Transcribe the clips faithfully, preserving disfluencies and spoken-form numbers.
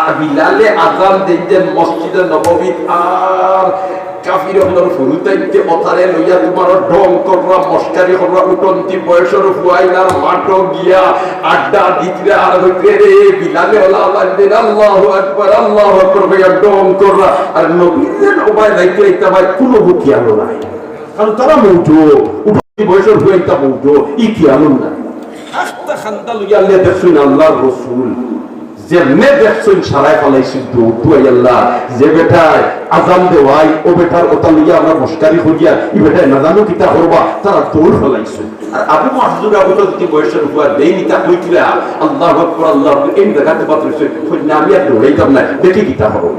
আর বিলালে আজান দেইন দেইন মসজিদে নববীত, আর কাফির অকলর ফুরুতাইন্তে অতারে লইয়া তুমার ঢং কররা, মস্কারি কররা, উঠন্তি বয়সর ফুয়াইন আর মাঠো গিয়া আড্ডা দিতরা আর হইতরা, "রে, বিলালে অলা আজান দেইন, আল্লাহু আকবার, আল্লাহু আকবার," কইয়া ঢং কররা। আর নবীর যেন উবায় যাইতে যাইতে ভাই কুনু খেয়ালও নাই। কারণ তারা মৌজু, উঠন্তি বয়সর ফুয়াইন্তা মৌজু, ই খেয়ালও নাই। আস্তা খান্দা লইয়া আল্লাহ দেখছইন আল্লাহর রসুল। যেমনে দেখছইন সারায় ফালাইছইন দৌড়, "দুয়াই আল্লাহ, যে বেটায় আজান দেওয়াই, ও বেটার অতা লইয়া আমরা মস্কারি করিয়ার, ই বেটায় না জানো কিতা করবা," তারা দৌড় ফালাইছইন। আর আবু মাহজুরা উঠন্তি বয়সর ফুয়া দেইন ইতা কইতরা, "আল্লাহু আকবার, আল্লাহু আকবার," এই জাগাত বাদ রইছে, কই না, "আমি আর দৌড়াইতাম না, দেখি কিতা করো।"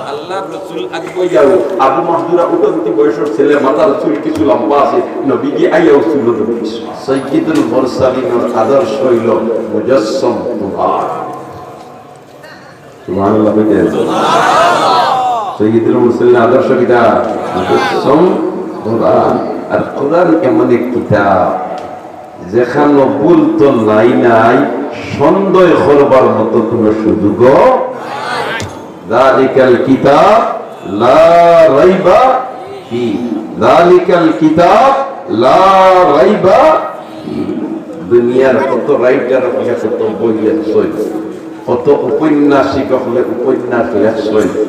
আল্লাহর রসুল আগুয়াইয়াও, আবু মাহজুরা উঠন্তি বয়সর ছেলে, মাথার চুল কিছু লম্বা আছে, নবীজি আইয়াও চুল ধরিস। সৈয়দুল মুরসালিনর আদর্শ অইলো মুজাসসাম কুরআন। সুবহানাল্লাহ কইতেন। সৈয়দুল মুরসালিনর আদর্শ কিতা? মুজাসসাম কুরআন। আর কুরআন এমন এক কিতাব, যেখানো ভুল তো নাই নাই, সন্দেহ করবার মতো কোনো সুযোগও। যালিকাল কিতাব লা রাইবা ফি, যালিকাল কিতাব লা রাইবা ফি। দুনিয়ার কত রাইটার অকলে কত বই লেখছইন, কত ঔপন্যাসিক অকলে উপন্যাস লেখছইন,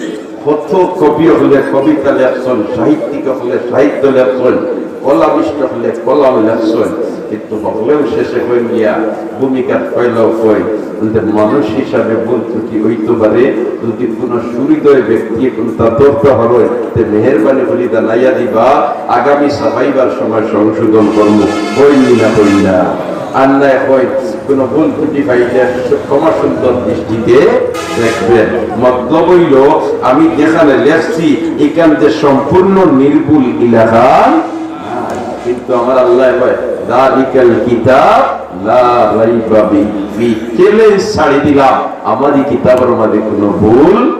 কত কবি অকলে কবিতা লেখছইন, সাহিত্যিক অকলে সাহিত্য লেখছইন, কলামিস্ট অকলে কলাম লেখছইন, কিন্তু হকলেও শেষে কইন গিয়া ভূমিকাত কইলেও কই, বলতে মানুষ হিসাবে ভুল ত্রুটি অইতো পারে। যদি কোনো সুহৃদয় ব্যক্তি কোনটা ধরতে হয়, তে মেহেরবানি করি জানাইয়া দিবা, আগামী ছাপাইবার সময় সংশোধন করমু। কইন নি না কইন না? আর না হয় কোনো ভুল ত্রুটি পাইলে ক্ষমা সুন্দর দৃষ্টিতে দেখবেন। মতলব অইলো, আমি যেখানে লেখছি, এখান যে সম্পূর্ণ নির্ভুল ইলাখান, কিন্তু আমার আল্লাহ কয়, "যালিকাল কিতাব লা রাইবা ফি।" চ্যালেঞ্জ ছাড়ি দিলাম, আমারই কিতাবর মাঝে কোনো ভুল,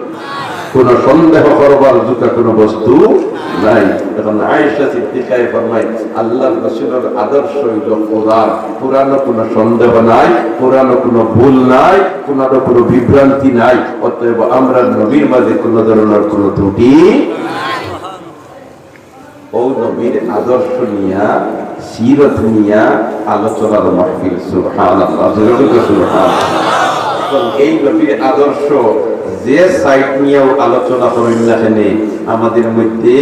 কোনো সন্দেহ করবার জুতা কোনো বস্তু নাই। এখন আয়েশা সিদ্দিকায় ফরমায়, আল্লাহর রসুলর আদর্শ অইলো কোরআন, কোরআনো কোনো সন্দেহ নাই, কোরআনো কোনো ভুল নাই, কোরআনো কোনো বিভ্রান্তি নাই। অতএব আমরা নবীর মাঝে কোনো ধরনের কোনো ত্রুটি ও নবীর আদর্শ নিয়া, সিরত নিয়া আলোচনার মাহফিল। সুবহানাল্লাহ, জোরে বলুন সুবহানাল্লাহ। এখন এই নবীর আদর্শ যে সাইড নিয়েও আলোচনা করইন না কেনে, আমাদের মধ্যে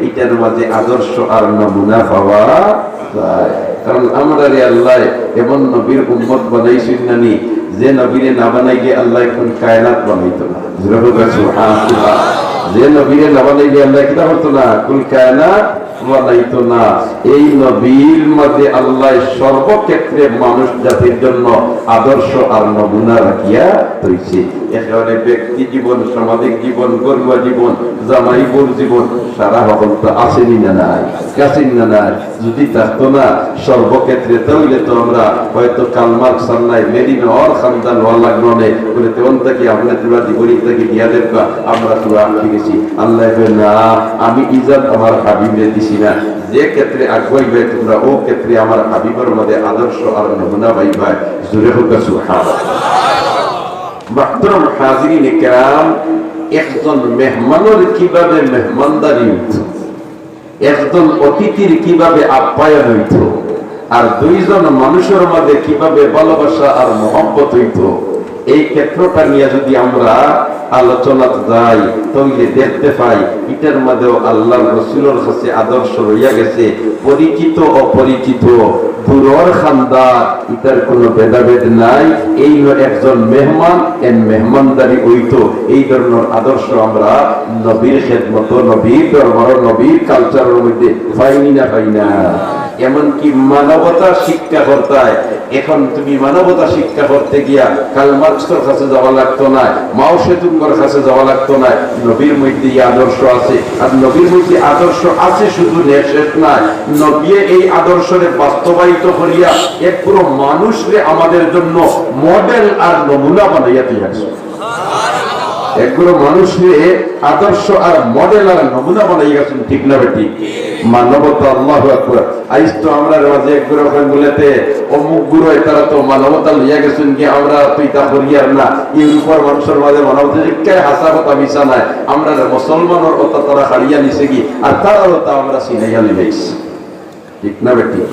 ইটার মাঝে আদর্শ আর নমুনা পাওয়া যায়। কারণ আমরারে আল্লাহ এমন নবীর উম্মত বানাইছইন না নি, যে নবীরে না বানাইলে আল্লাহ কুল কায়নাত বানাইতো না। জোরে বলুন সুবহানাল্লাহ। যে নবীরে না বানাইলে আল্লাহ কিতা করতো না? কুল কায়নাত বানাইতো না। এই নবীর মাঝে আল্লাহ সর্বক্ষেত্রে মানুষ জাতির জন্য আদর্শ আর নমুনা রাখিয়া থইছে। একেবারে ব্যক্তি জীবন, সামাজিক জীবন, ঘরোয়া জীবন, জামাই বউর জীবন, সারা হকলতা আছে নি না নাই? আছে নি না নাই? যদি থাকতো না সর্বক্ষেত্রে, তাইলে তো আমরা হয়তো কার্ল মার্কস আর নাই, লেনিন অর খান্দান অর লাগলো নে, বলে, "তেমন থাকি আপনে তোরা জীবনী থাকি দিয়া দেবা, আমরা তোরা আটকে গেছি।" আল্লাহ কয়, "না, আমি ইজাত আমার হাবিবরে দিছি না, যে ক্ষেত্রে আগুয়াইবায় তোমরা, ও ক্ষেত্রে আমার হাবিবর মাঝে আদর্শ আর নমুনা পাইবায়।" জোরে কউক্কা সুবহানাল্লাহ। মুহতারাম হাজিরিন কেরাম, একজন মেহমানর কিভাবে মেহমানদারি অইতো, একজন অতিথির কিভাবে আপ্যায়ন অইতো, আর দুইজন মানুষর মাঝে কিভাবে ভালোবাসা আর মহব্বত অইতো, এই ক্ষেত্রটা নিয়া যদি আমরা আলোচনাত যাই, তাইলে দেখতে পাই, ইটার মাঝেও আল্লাহর রসুলর কাছে আদর্শ রইয়া গেছে। পরিচিত অপরিচিত, দূরর খান্দান, ইটার কোনো ভেদাভেদ নাই। এইন একজন মেহমান, এন মেহমানদারি অইতো। এই ধরনের আদর্শ আমরা নবীর খেদমত, নবীর দরবার, নবীর কালচারর মধ্যে পাইনি না, পাই না। এমনকি মানবতা শিক্ষা করতায়, এখন তুমি মানবতা শিক্ষা করতে গিয়া কার্ল মার্কসর কাছে যাওয়া লাগতো না, মাও সেতুংর কাছে যাওয়া লাগতো না। নবীর মধ্যে এই আদর্শ আছে, আর নবীর মধ্যে আদর্শ আছে শুধু নে-, শেষ নাই। নবীয়ে এই আদর্শরে বাস্তবায়িত করিয়া এক পুরো মানুষরে আমাদের জন্য মডেল আর নমুনা বানাইয়া দিয়া গেছে। একগুলো মানুষরে আদর্শ আর মডেল আর নমুনা বানাই গেছইন, ঠিক না বেঠিক? মানবতা, আল্লাহু আকবার। আইজ তো আমরার মাঝে একগুলো কইন বুলে তে, অমুক গুলো, তারা তো মানবতা লইয়া গেছইন কি, আমরা তো ইতা করিয়ার না। ইউরোপর মানুষর মাঝে মানবতা শিক্ষায় হাছা কথা মিছা নায়। আমরারে মুসলমানর অতা তারা হারিয়া নিছে কি, আর তারার অতা আমরা ছিনাইয়া লইয়া আইছি। ঠিক না বেঠিক?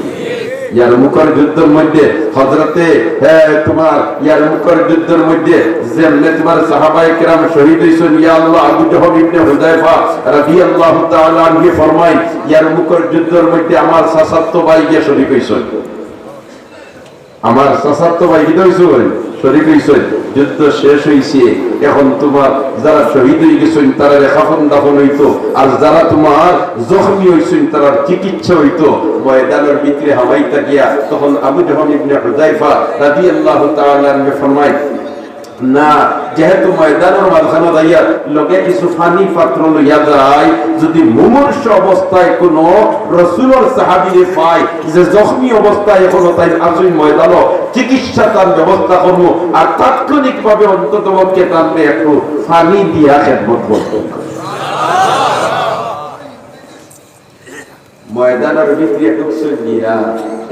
ইয়ারমুকর যুদ্ধর মধ্যে হযরতে, এ, তোমার ইয়ারমুকর যুদ্ধর মধ্যে যেমনে তোমার সাহাবায়ে কেরাম শহীদ অইছইন, ইয়া আল্লাহ, আবু জহম ইবনে হুযায়ফা রাদিয়াল্লাহু তাআলা আনহু ফরমাইন, ইয়ারমুকর যুদ্ধর মধ্যে আমার চাচাতো ভাই গিয়া শরিক অইছইন। আমার চাচাতো ভাই কিতা অইছইন? শরিক অইছইন। যুদ্ধ শেষ অইছে, এখন তোমার যারা শহীদ অইগেছইন, তারারে কাফন দাফন অইতো, আর যারা তোমার জখমি অইছইন, তারার চিকিৎসা অইতো। ময়দানর ভিতরে হামাইতা গিয়া, তখন আবু জহম ইবনে হুযায়ফা রাদিয়াল্লাহু তাআলা আনহু ফরমাইন, না, যেহেতু ময়দানর মাঝখানো যাইয়া লগে কিছু পানি পাত্র লইয়া যাই, যদি মুমূর্ষু অবস্থায় কোনো রসুলর সাহাবীরে পাই, যে জখমি অবস্থায় এখনো তাইন আছইন ময়দানো, চিকিৎসা তান ব্যবস্থা করমু, আর তাৎক্ষণিকভাবে অন্তত পক্ষে তানরে একটু পানি দিয়া খেদমত করমু। ময়দানর ভিতরে ঢুকছইন গিয়া,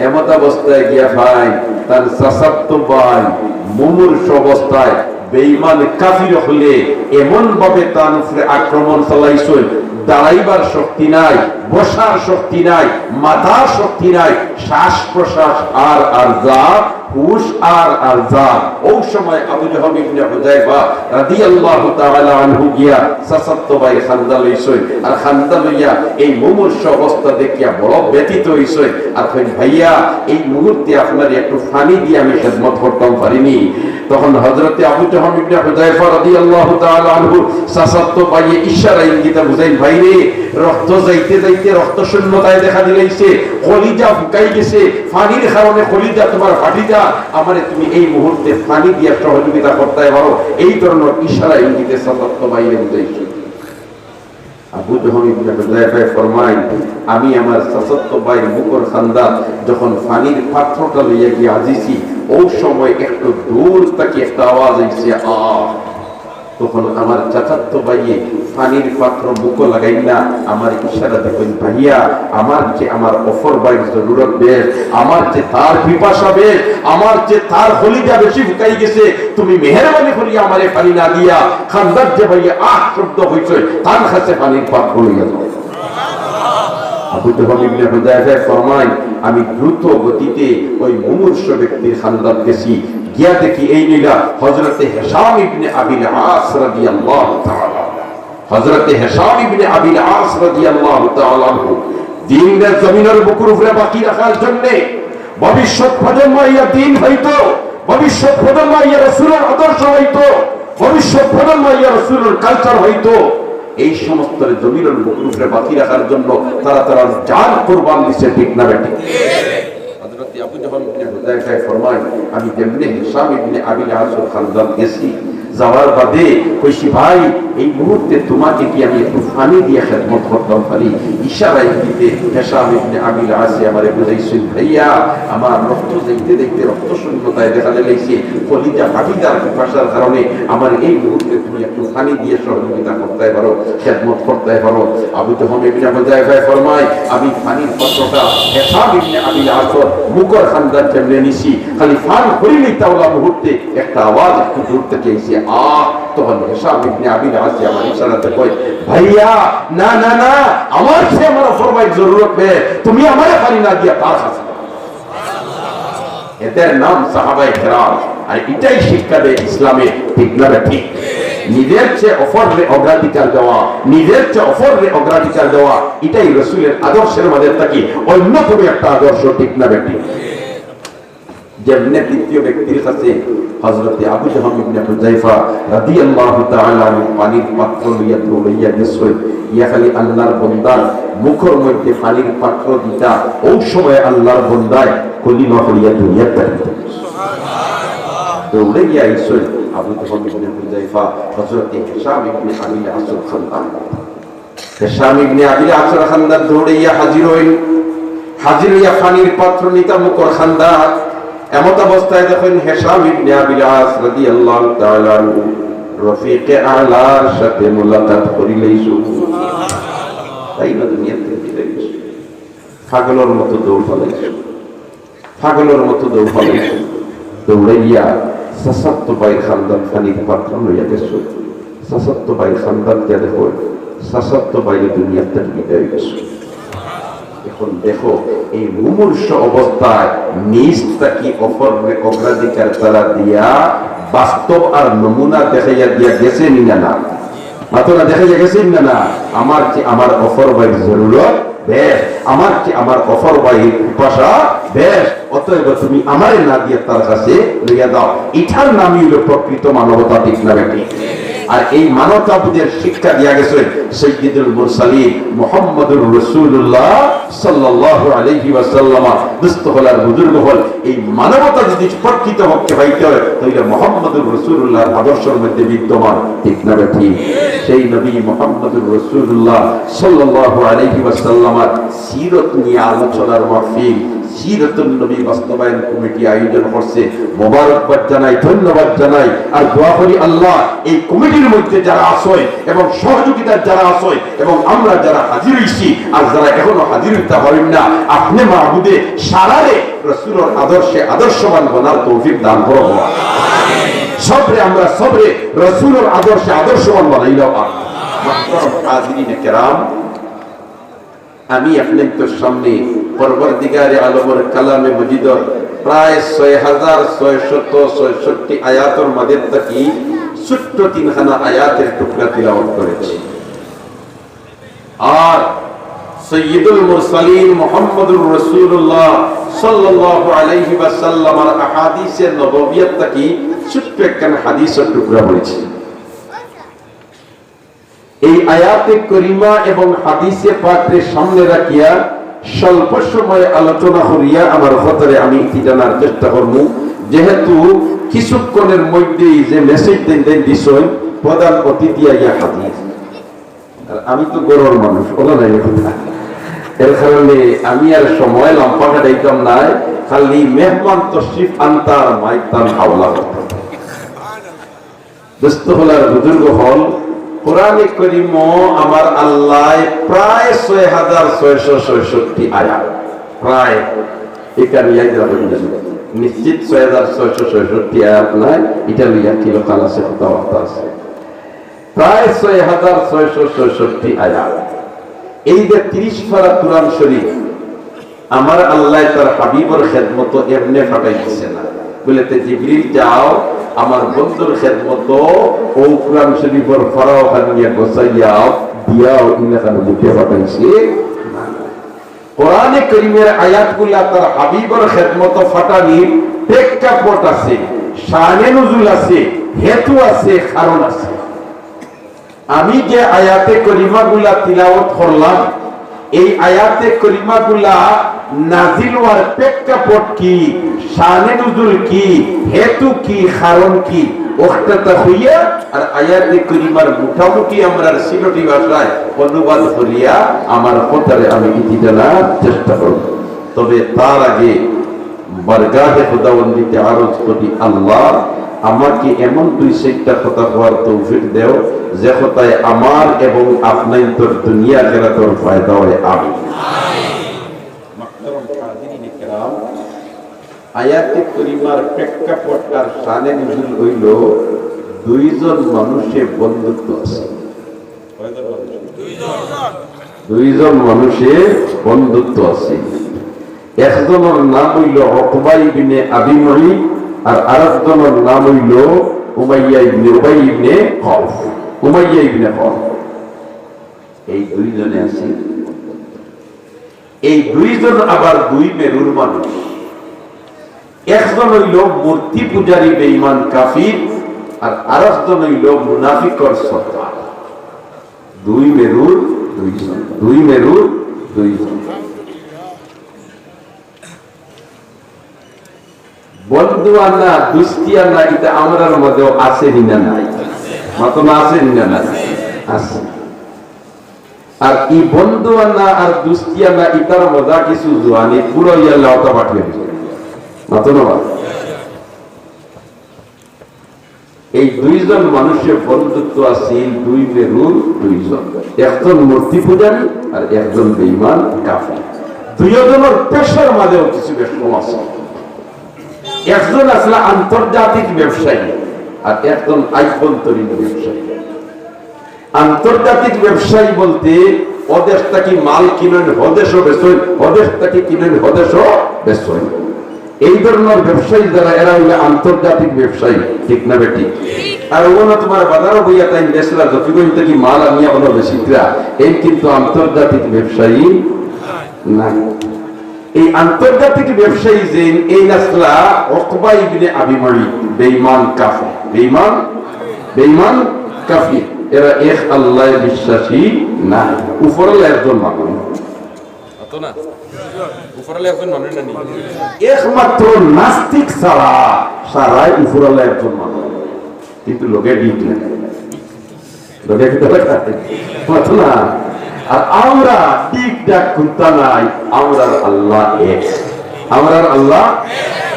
এমত অবস্থায় গিয়া পাইন, তান চাচাতো ভাই মুমূর্ষু অবস্থায়, বেঈমান কাফির অকলে এমন ভাবে তান উপরে আক্রমণ চালাইছইন, দাঁড়াইবার শক্তি নাই, বসার শক্তি নাই, মাতার শক্তি নাই, শ্বাস প্রশ্বাস আর আর যা, হুশ আর আর যা। অউ সময় আবু জহম ইবনে হুযায়ফা রাদিয়াল্লাহু তাআলা আনহু গিয়া চাচাতো ভাইর কান্দা লইছইন, আর কান্দা লইয়া এই মুমূর্ষু অবস্থা দেখিয়া বড় ব্যথিত অইছইন, আর কইন, ভাইয়া, এই মুহূর্তে আপনারে একটু পানি দিয়া আমি খেদমত করতাম পারিনি। তখন হযরতে আবু জহম ইবনে হুযায়ফা রাদিয়াল্লাহু তাআলা আনহু চাচাতো ভাইয়ে ইশারা ইঙ্গিতে বুঝাইন, ভাইরে, রক্ত যাইতে যাইতে রক্ত শূন্যতায় দেখা দিলাইছে, কলিজা ফুকাই গেছে, পানির কারণে কলিজা তোমার ফাটি যা, আমারে তুমি এই মুহূর্তে পানি দিয়া সহযোগিতা করতায় পারো। এই ধরনর ইশারা ইঙ্গিতে চাচাতো ভাইয়ে বুঝাইছে। আবু জহম ইবনে হুযায়ফায় ফরমাইন, আমি আমার চাচাতো ভাইর মুখর কান্দাত যখন পানির পাত্রটা লইয়া গিয়া আজিছি, অউ সময় একটু দূর থাকি একটা আওয়াজ আইছে, আহ! তখন আমার চাচাতো ভাইয়ে পানির পাত্র মুখো লাগাইন না, আমার ইশারাতে কইন, ভাইয়া, আমার যে আমার অপর ভাইর জরুরত বেশ, আমার যে তার পিপাসা বেশ, আমার যে তার কলিজা বেশি ফুকাই গেছে, তুমি মেহেরবানি করিয়া আমারে পানি না দিয়া কান্দাত যে ভাইয়ে আহ শব্দ অইছে, তান কাছে পানির পাত্র লইয়া যাও। আবু জহম ইবনে হুযায়ফায় ফরমাইন, আমি দ্রুত গতিতে ওই মুমূর্ষু ব্যক্তির কান্দাত গেছি, গিয়া দেখি এই নিলা হযরতে হিশাম ইবনে আবিল আস রাদিয়াল্লাহু তাআলা আনহু। হযরতে হিশাম ইবনে আবিল আস রাদিয়াল্লাহু তাআলা আনহু দ্বীনরে জমিনর বুকুর উপরে বাকি রাখার জন্যে, ভবিষ্যৎ প্রজন্ম ইয়া দ্বীন পাইতো, ভবিষ্যৎ প্রজন্ম ইয়া রাসূলর আদর্শ পাইতো, ভবিষ্যৎ প্রজন্ম ইয়া রাসূলর কালচার পাইতো, এই সমস্ত জমিনর বুকুর উপরে বাকি রাখার জন্য তারা তারার জান কুরবান দিছে, ঠিক না বেঠিক? হযরত আবু জহম ইবনে হুযায়ফায় ফরমাইন, আমি যেমনে হিশাম ইবনে আবিল আসর কান্দাত গেছি, যাওয়ার বাদে কইছি, ভাই, এই মুহূর্তে তোমাকে কি আমি একটু পানি দিয়া খেদমত করতাম পারি? ইশারা ইঙ্গিতে হিশাম ইবনে আবিল আসে আমারে বুঝাইছইন, ভাইয়া, আমার রক্ত যাইতে যাইতে রক্ত শূন্যতায় দেখা দিলাইছে, কলিজা ফাটি যার পিপাসার কারণে, আমার এই মুহূর্তে তুমি একটু পানি দিয়া সহযোগিতা করতায় পারো, খেদমত করতায় পারো। আবু জহম ইবনে হুযায়ফায় ফরমায়, আমি পানির পাত্রটা হিশাম ইবনে আবিল আসর মুখর কান্দাত যেমনে নিছি, খালি পান করিলিতা অলা মুহূর্তে একটা আওয়াজ একটু দূর থাকি আইছে, আহ! তখন হিশাম ইবনে আবিল আসে আমার ইশারাতে কয়, ভাইয়া, না, না, না, আমার সে আমার অপর ভাইর জরুরত নাই, তুমি আমারে পানি না দিয়া তার কাছে। এদের নাম সাহাবায়ে কেরাম। আর ইটাই শিক্ষা দেয় ইসলামে, ঠিক না বেঠিক? নিজের চেয়ে অপররে অগ্রাধিকার দেওয়া, নিজের চেয়ে অপররে অগ্রাধিকার দেওয়া, ইটাই রসুলের আদর্শের মাঝে থাকি অন্যতম একটা আদর্শ, ঠিক না বেঠিক? যেমনে দ্বিতীয় ব্যক্তির কাছে হযরতে আবু জহম ইবনে হুযায়ফা রাদিয়াল্লাহু তাআলা আনহু পানির পাত্র লইয়া দৌড়াইয়া গেছইন, ইয়া খালি আল্লাহর বন্দার মুখর মধ্যে পানির পাত্র দিতা, অউ সময় আল্লাহর বন্দায় কলিমা পড়িয়া দুনিয়ার তারিখ দৌড়াইয়া আইছইন আবু জহম ইবনে হুযায়ফা, হযরতে হিশাম ইবনে আবিল আসর কান্দাত। হিশাম ইবনে আবিল আসর কান্দাত দৌড়াইয়া হাজির অইন, হাজির অইয়া পানির পাত্র নিতা মুখর কান্দাত। এমত অবস্থায় দেখইন হিশাম ইবনে আবিল আস রাদিয়াল্লাহু তাআলা আনহু রফিকে আলার সাথে মুলাকাত করিলাইছো। তাই না, দুনিয়া থাকি বিদায় নিছো। পাগলর মতো দৌড় ফালাইছো, পাগলর মতো দৌড় ফালাইছো। দৌড়াইয়া চাচাতো ভাইর খান্দান পানির পাত্র লইয়া গেছো। চাচাতো ভাইর খান্দান গিয়া দেখো, চাচাতো ভাই দুনিয়া থাকি বিদায় নিছো। এখন দেখো, এই মুমূর্ষু অবস্থায় নিজ থাকি অপররে অগ্রাধিকার তারা দিয়া বাস্তব আর নমুনা দেখাইয়া দিয়া গেছে নি না? না, মাতো না, দেখাইয়া গেছে নি না? আমার চেয়ে আমার অপর ভাইর জরুরত বেশ, আমার চেয়ে আমার অপর ভাইর পিপাসা বেশ। অতএব তুমি আমারে না দিয়া তার কাছে লইয়া দাও। এটার নামই হইল প্রকৃত মানবতা, ঠিক না বেঠিক? আর এই মানবতাবোধের শিক্ষা দিয়া গেছেন সৈয়দুল মুরসালিন মুহাম্মদুর রাসূলুল্লাহ সাল্লাল্লাহু আলাইহি ওয়াসাল্লাম। দোস্ত হল আর বুজুর্গ হল, এই মানবতা যদি প্রকৃত পক্ষে পাইতে হয়, তাহলে মুহাম্মদুর রাসূলুল্লাহর আদর্শের মধ্যে বিদ্যমান, ঠিক না বেঠিক? সেই নবী মুহাম্মদুর রাসূলুল্লাহ সাল্লাল্লাহু আলাইহি ওয়াসাল্লামের সিরত নিয়ে আলোচনার মাহফিল, সিরাতুন নবী বাস্তবায়ন কমিটি আয়োজন করছে। মোবারকবাদ জানাই, ধন্যবাদ জানাই, আর দোয়া করি আল্লাহ এই কমিটির মধ্যে যারা আছইন এবং সহযোগিতার যারা আছইন এবং আমরা যারা হাজির হইছি আর যারা এখনো হাজির হইতা পারইন না, আপনে মাবুদে সারারে রসুলর আদর্শে আদর্শবান বনার তৌফিক দান করো। সবরে আমরা সবরে রসুলর আদর্শে আদর্শবান বানাইলাও। আর মুহতারাম হাজিরিনে কেরাম, আমি আপনাইন্তর সামনে পরওয়ারদিগারে আলমর কালামে মজিদর প্রায় ছয় হাজার ছয়শত ছয়ষট্টি আয়াতর মাঝে থাকি ছোট্ট তিনখানা আয়াতের টুকরা তিলাওয়াত করেছি। আর সৈয়দুল মুরসালিন মুহাম্মদুর রাসূলুল্লাহ সাল্লাল্লাহু আলাইহি ওয়াসাল্লামর আহাদিসে নববিয়াত থাকি ছোট্ট একখান হাদিসর টুকরা পড়েছি। এই আয়াতে করিমা এবং হাদিসে পাকরে সামনে রাখিয়া স্বল্প সময়ে আলোচনা করিয়া আমার কথারে আমি ইতি টানার চেষ্টা করমু, যেহেতু কিছুক্ষণের মধ্যেই যে মেসেজ দেন দেন দিছইন, প্রধান অতিথি আইয়া হাজির। আর আমি তো গরুর মানুষ, ওলা নাই কথা। এর কারণে আমি আর সময় লম্বা কাটাইতাম নাই, খালি মেহমান তশরিফ আনতার মাইক তান হাওলা করতাম। দোস্ত হল আর বুজুর্গ হল, কোরআনে করিমও আমার আল্লাহ প্রায় ছয় হাজার ছয়শো ছয়ষট্টি আয়াত, প্রায়, এটা আমি ইয়াদ রাখবেন না। নিশ্চিত ছয় হাজার ছয়শো ছয়ষট্টি আয়াত নাই, এটা আমি ইয়াদ কিলো কাল আছে, কথাবার্তা আছে। প্রায় ছয় হাজার ছয়শো ছয়ষট্টি আয়াত। এই যে তিরিশ পারা কোরআন শরীফ, আমার আল্লাহ তার হাবিবর খেদমত এমনে ফাটাই দিছে না। বলে, "তে জিবরিল যাও, আমার বন্ধুর খেদমত ও কোরআন শরীফর ফারাও খানিয়া গোছাইয়াও, দিয়াও, ইন্না খান মুখে ফাটাইছে না।" কোরআনে করিমের আয়াতগুলা তার হাবিবর খেদমত ফাটানির প্রেক্ষাপট আছে, শানে নুজুল আছে, হেতু আছে, কারণ আছে। আমি যে আয়াতে করিমাগুলা তিলাওয়াত করলাম, এই আয়াতে করিমাগুলা নাজিল হওয়ার প্রেক্ষাপট কি, শানে নুজুল কি, হেতু কি, কারণ কি, অখটা তা হইয়া আর আয়াতে করিমার মোটামুটি আমরার সিলটি ভাষায় অনুবাদ করিয়া আমার কথারে আমি ইতি টানার চেষ্টা করব। তবে তার আগে বারগাহে খুদাবন্দিতে আরজ করি, আল্লাহ, আমাকে এমন দুই চাইরটা কথা কওয়ার তৌফিক দেও, যে কথায় আমার এবং আপনাইন্তর দুনিয়া আখিরাতর ফায়দা হয়। আমিন। মুহতারাম হাজিরিনে কেরাম, আয়াতে করিমার প্রেক্ষাপট আর শানে নুজুল হইল দুইজন মানুষে বন্ধুত্ব আছে। দুইজন মানুষে বন্ধুত্ব আছে। একজনের নাম হইল উকবা ইবনে আবি মুইত, আর আরেকজনের নাম হইল উমাইয়া ইবনে, উবাই ইবনে খলফ। উমাইয়া ইবনে খলফ। এই দুইজনে আছে। এই দুইজন আবার দুই মেরুর মানুষ। একজন হইল মূর্তি পূজারী বেঈমান কাফির, আর আরেকজন হইল মুনাফিকর সর্দার। দুই মেরুর দুইজন, দুই মেরুর দুইজন। বন্ধুয়ানা, দুস্তিয়ানা, এটা আমরার মধ্যেও আছে নি না নাই? মাতো না, আছে নি না নাই? আছে। আর এই বন্ধুয়ানা আর দুস্তিয়ানা, ইতার মজা কিছু জুয়ানি পুরো ইয়ার লাউতা পাঠিয়ে দিল। মাতো না? এই দুইজন মানুষের বন্ধুত্ব আছিল দুই মেরুর দুইজন, একজন মূর্তি পূজারী আর একজন বেঈমান কাফির। দুইজনের পেশার মাঝেও কিছু বেশ কম আছে। একজন আসলে আন্তর্জাতিক ব্যবসায়ী আর একজন আভ্যন্তরীণ ব্যবসায়ী। আন্তর্জাতিক ব্যবসায়ী বলতে অদেশ থাকি মাল কিনইন, হদেশও বেচইন, হদেশ থাকি কিনইন, হদেশও বেচইন। এই ধরনের ব্যবসায়ী যারা, এরা হইলে আন্তর্জাতিক ব্যবসায়ী, ঠিক না বেটি? আর ও না তোমার বাজারও বইয়া তাইন বেচরা, জকিগঞ্জ থাকি মাল আনিয়া অনো বেচিতরা, এই কিন্তু আন্তর্জাতিক ব্যবসায়ী না। এই আন্তর্জাতিক ব্যবসায়ী যেইন, এইন আসলা উকবা ইবনে আবি মুইত, বেঈমান কাফির, বেঈমান, বেঈমান কাফির। এরা এক আল্লায় বিশ্বাসী না, উপরওয়ালা একজন মানুষ। অত না? উপরওয়ালা একজন মানুষ না নি? একমাত্র নাস্তিক ছাড়া সারাই উপরওয়ালা একজন মানুষ। কিন্তু লগে ডিক নাই। লগে কি দরকার? মাতো না। আর আমরা ডিক ডাক কুন্তা নাই, আমরার আল্লাহ এক। আমরার আল্লাহ,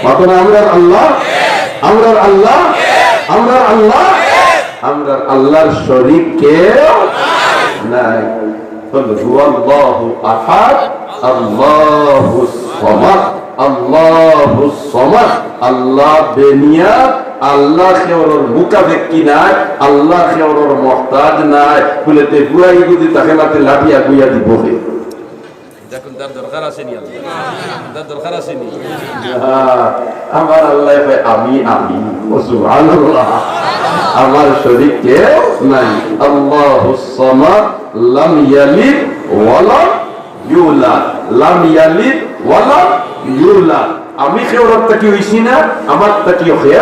মাতো না, আমরার আল্লাহ, আমরার আল্লাহ, আমরার আল্লাহ, আমরার আল্লাহর শরীক কেউ নাই। قل هو الله أحد الله الصمد الله الصمد। আল্লাহ বেনিয়াত, আল্লাহ কেউরর মুখাপেক্ষী নায়, আল্লাহ কেউরর মহতাজ নায়। বুলে তে বুয়াই গুদি তাকে মাতে লাঠি আগুইয়া দিব কে? দেখুন, তার দরকার আছে নি? আল্লাহ, তার দরকার আছে নি? হ্যাঁ, আমার আল্লাহ কয়, "আমি, আমি।" ও সুবহানাল্লাহ। আমার শরীক কেউ নাই। আল্লাহুস সামাদ, লাম ইয়ালিদ ওয়া লাম ইউলাদ, লাম ইয়ালিদ ওয়া লাম ইউলাদ। আমি কেউরর থাকি অইছি না, আমার থাকিও কেউ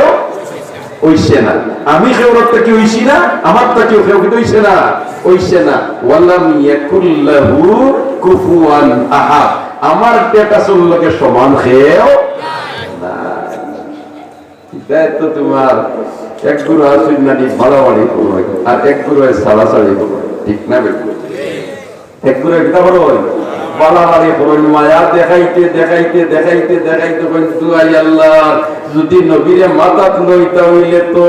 অইছে না। আমি কেউরর থাকি অইছি না, আমার থাকিও কেউ কিন্তু অইছে না, অইছে না। ওয়ালাম ইয়াকুল্লাহু কুফুয়ান আহাদ। আমার status-র লগে সমান কেউ না। ইটা তো তোমার এক গুরু আছইন নানি বাড়াবাড়ি করইন, আর এক গুরু ছাড়াছাড়ি করইন, ঠিক না বেটি? এক গুরু কিতা করইন, বাড়াবাড়ি করইন, মায়া দেখাইতে, দেখাইতে, দেখাইতে, দেখাইতে কইন, "দুয়াই আল্লাহ, যুদি নবীরে মাথাত লইতা অইলে তো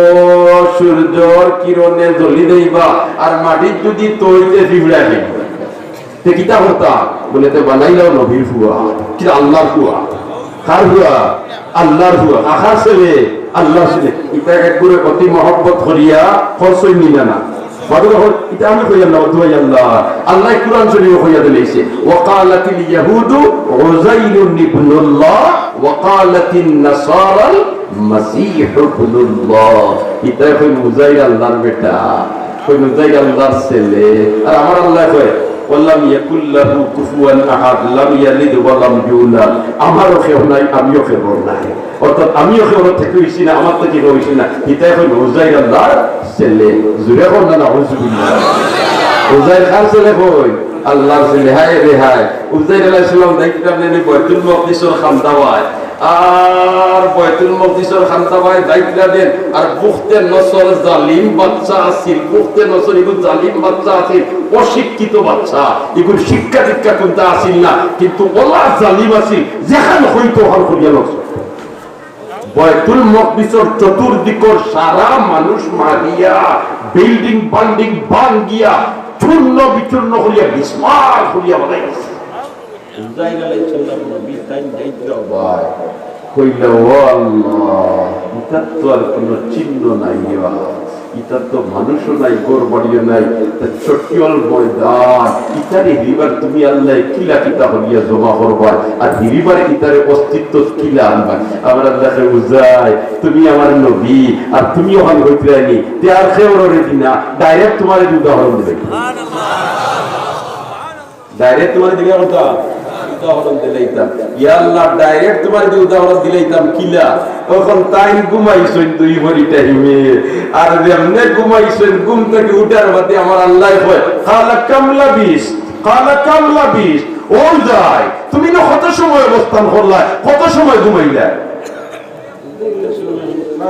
সূর্যর কিরণে জ্বলি যাইবা, আর মাটিত যুদি থইতে পিঁপড়া খাইবা।" তে কিতা করতা? বুলে, "তে বানাইলাও নবীর ফুয়া, কিতা আল্লাহর ফুয়া।" কার ফুয়া? আল্লাহর ফুয়া। কার ছেলে? আল্লাহর ছেলে। ইতা এক গুরু অতি মহব্বত করিয়া করছইন নি না? মাতো না, ইতা আমি কইয়ার না, দুয়াই আল্লাহ। আল্লাহ কুরআন শরীফো কইয়া দিলাইছে, "ওয়া ক্বালাতিল ইয়াহুদু উযাইরুন ইবনুল্লাহ, ওয়া ক্বালাতিন নাসারাল মাসীহু ইবনুল্লাহ।" ইতায় কইন উযাইর আল্লাহর বেটা, কইন উযাইর আল্লাহর ছেলে। আর আমার আল্লাহ কয়, "ওয়ালাম ইয়াকুল্লাহু কুফুয়ান আহাদ, লাম ইয়ালিদ ওয়া লাম ইউলাদ।" আমারও কেউ নাই, আমিও কেউর নাই। অর্থাৎ আমিও কেউর থাকি অইছি না, আমার থাকি কেউ অইছি না। ইতায় কইন উযাইর আল্লাহর ছেলে। জুরে কইন না, নাউজুবিল্লাহ। উযাইর কার ছেলে কইন? আল্লাহর ছেলে। হায় রে হায়। উযাইর আলাইহিস সালাম যাইতরা নি বায়তুল মাকদিসর কান্দাবায়। আর বায়তুল মাকদিসর কান্দাবায় যাইতরা নি। আর বুখতে নসর জালিম বাদশা আছিল। বুখতে নসর ইগু জালিম বাদশা আছিল। অশিক্ষিত বাদশা। ইগুর শিক্ষা দীক্ষা কুন্তা আছিল না। কিন্তু অলা জালিম আছিল। যেখান কইতো অখান করিয়া লইছে। বায়তুল মকদিসর চতুর্দিকর সারা মানুষ মারিয়া, বিল্ডিং বাল্ডিং ভাঙ্গিয়া, চূর্ণ বিচূর্ণ করিয়া, বিস্মার করিয়া বানাই দিছে। উজাইর আলাইহিস সালাম নবী তাইন যাইতরা ভাই, কইলা, "ও আল্লাহ, ইতার তো আর কোনো চিহ্ন নাই রে বা।" ইতার তো মানুষও নাই, ঘর বাড়িও নাই, তা চটিয়াল ময়দান, ইতারে হিরিবার তুমি আল্লাহ কিলা কিতা হলিয়া জমা করবা, আর হিরিবার ইতারে অস্তিত্ব কিলা আনবা। আমার আল্লাহরে বুঝাই, তুমি আমার নবী, আর তুমি অখান হইতরায়নি, তে আর কেউরে দিনা, direct তোমারে দি উদাহরণ দিলাইতাম। Direct তোমারে দিলে কথা, উদাহরণ দিলাইতাম। ইয়া আল্লাহ, direct তোমারে দি উদাহরণ দিলাইতাম, কিলা? অখন তাইন ঘুমাইছইন দুই ভরি টাইমে, আর যেমনে ঘুমাইছইন, ঘুম থাকি উঠার বাদে আমার আল্লাহ কয়, "কালা কাম লাবিস, কালা কাম লাবিস।" ও যাই, তুমি না কত সময় অবস্থান করলায়, কত সময় ঘুমাইলায়?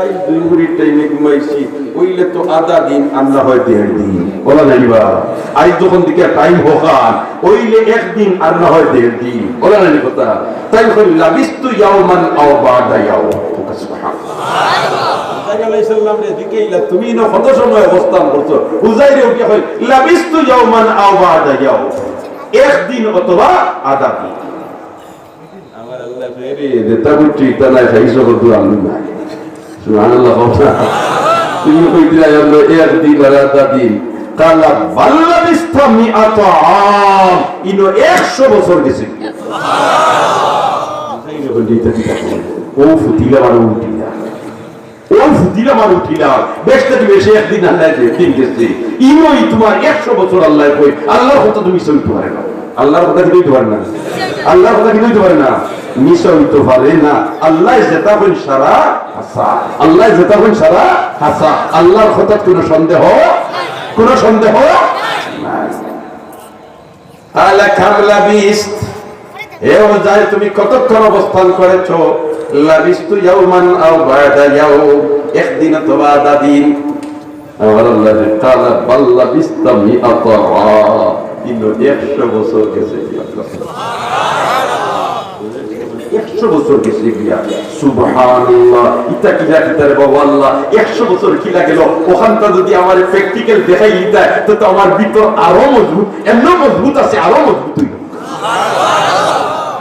আইজ দুই ভরির টাইমে ঘুমাইছি, অইলে তো আধা দিন, আর না হয় দেড় দিন। অলা নাইবা? আইজ যখন দিকে টাইম হখান, অইলে একদিন, আর না হয় দেড় দিন। অলা নানি কথা? তাইন কইন, "লাবিস্তু ইয়াওমান আও বা'দা ইয়াওম।" সুবহানাল্লাহ। উজাইর আলাইহিস সালামরে জিকাইলা, "তুমি ইনো কত সময় অবস্থান করছো?" উজাইরে উঠিয়া কইল, "লাবিস্তু ইয়াওমান আও বা'দা ইয়াওম।" একদিন অথবা আধা দিন। আমার আল্লায় কইরা, "রে, যেতা কইছি, ইতা নায়, খাইছো কত আমি না।" সুবহানাল্লাহ, কও না। তুমি কইছিলা, "আল্লাহ, একদিন আর আধা দিন।" কালা, "বাল লাবিস্তা মিআতা আম।" ইনো একশো বছর গেছে। ও ফুতিলা বারো উঠিলা। ও ফুতিলা মার উঠিলা, বেহেস্তে বেশি একদিন আল্লায় যে দিন গেছে। ইনো ই তুমার একশো বছর আল্লায় কই, আল্লার কথা তুমি চলতে পারে না। আল্লার কথা কি হইতে পারে না? আল্লার কথা কি হইতে পারে না? মিছা হইতে পারে না। আল্লায় যেতা কইন সারা হাছা। আল্লায় যেতা কইন সারা হাছা। আল্লার কথাত কোনো সন্দেহ, কোনো সন্দেহ নাই। قال كم لبثت؟ হে উজাইর, তুমি কতক্ষণ অবস্থান করেছো? লাবিস্তু ইয়াওমান আও বা'দা ইয়াওম, একদিন অথবা আধা দিন। আমার আল্লায়, কালা বাল লাবিস্তা মিআতা আম, ইনো একশো বছর গেছে। একশো বছর গেছে গিয়া। সুবহানাল্লাহ। ইতা কিলা কিতা রে বাবা আল্লাহ, একশো বছর কিলা গেল? অখানটা যদি আমারে practical দেখাই দিতা, তো, তো আমার ভিতর আরো মজবুত, এমন মজবুত আছে, আরো মজবুত হইল।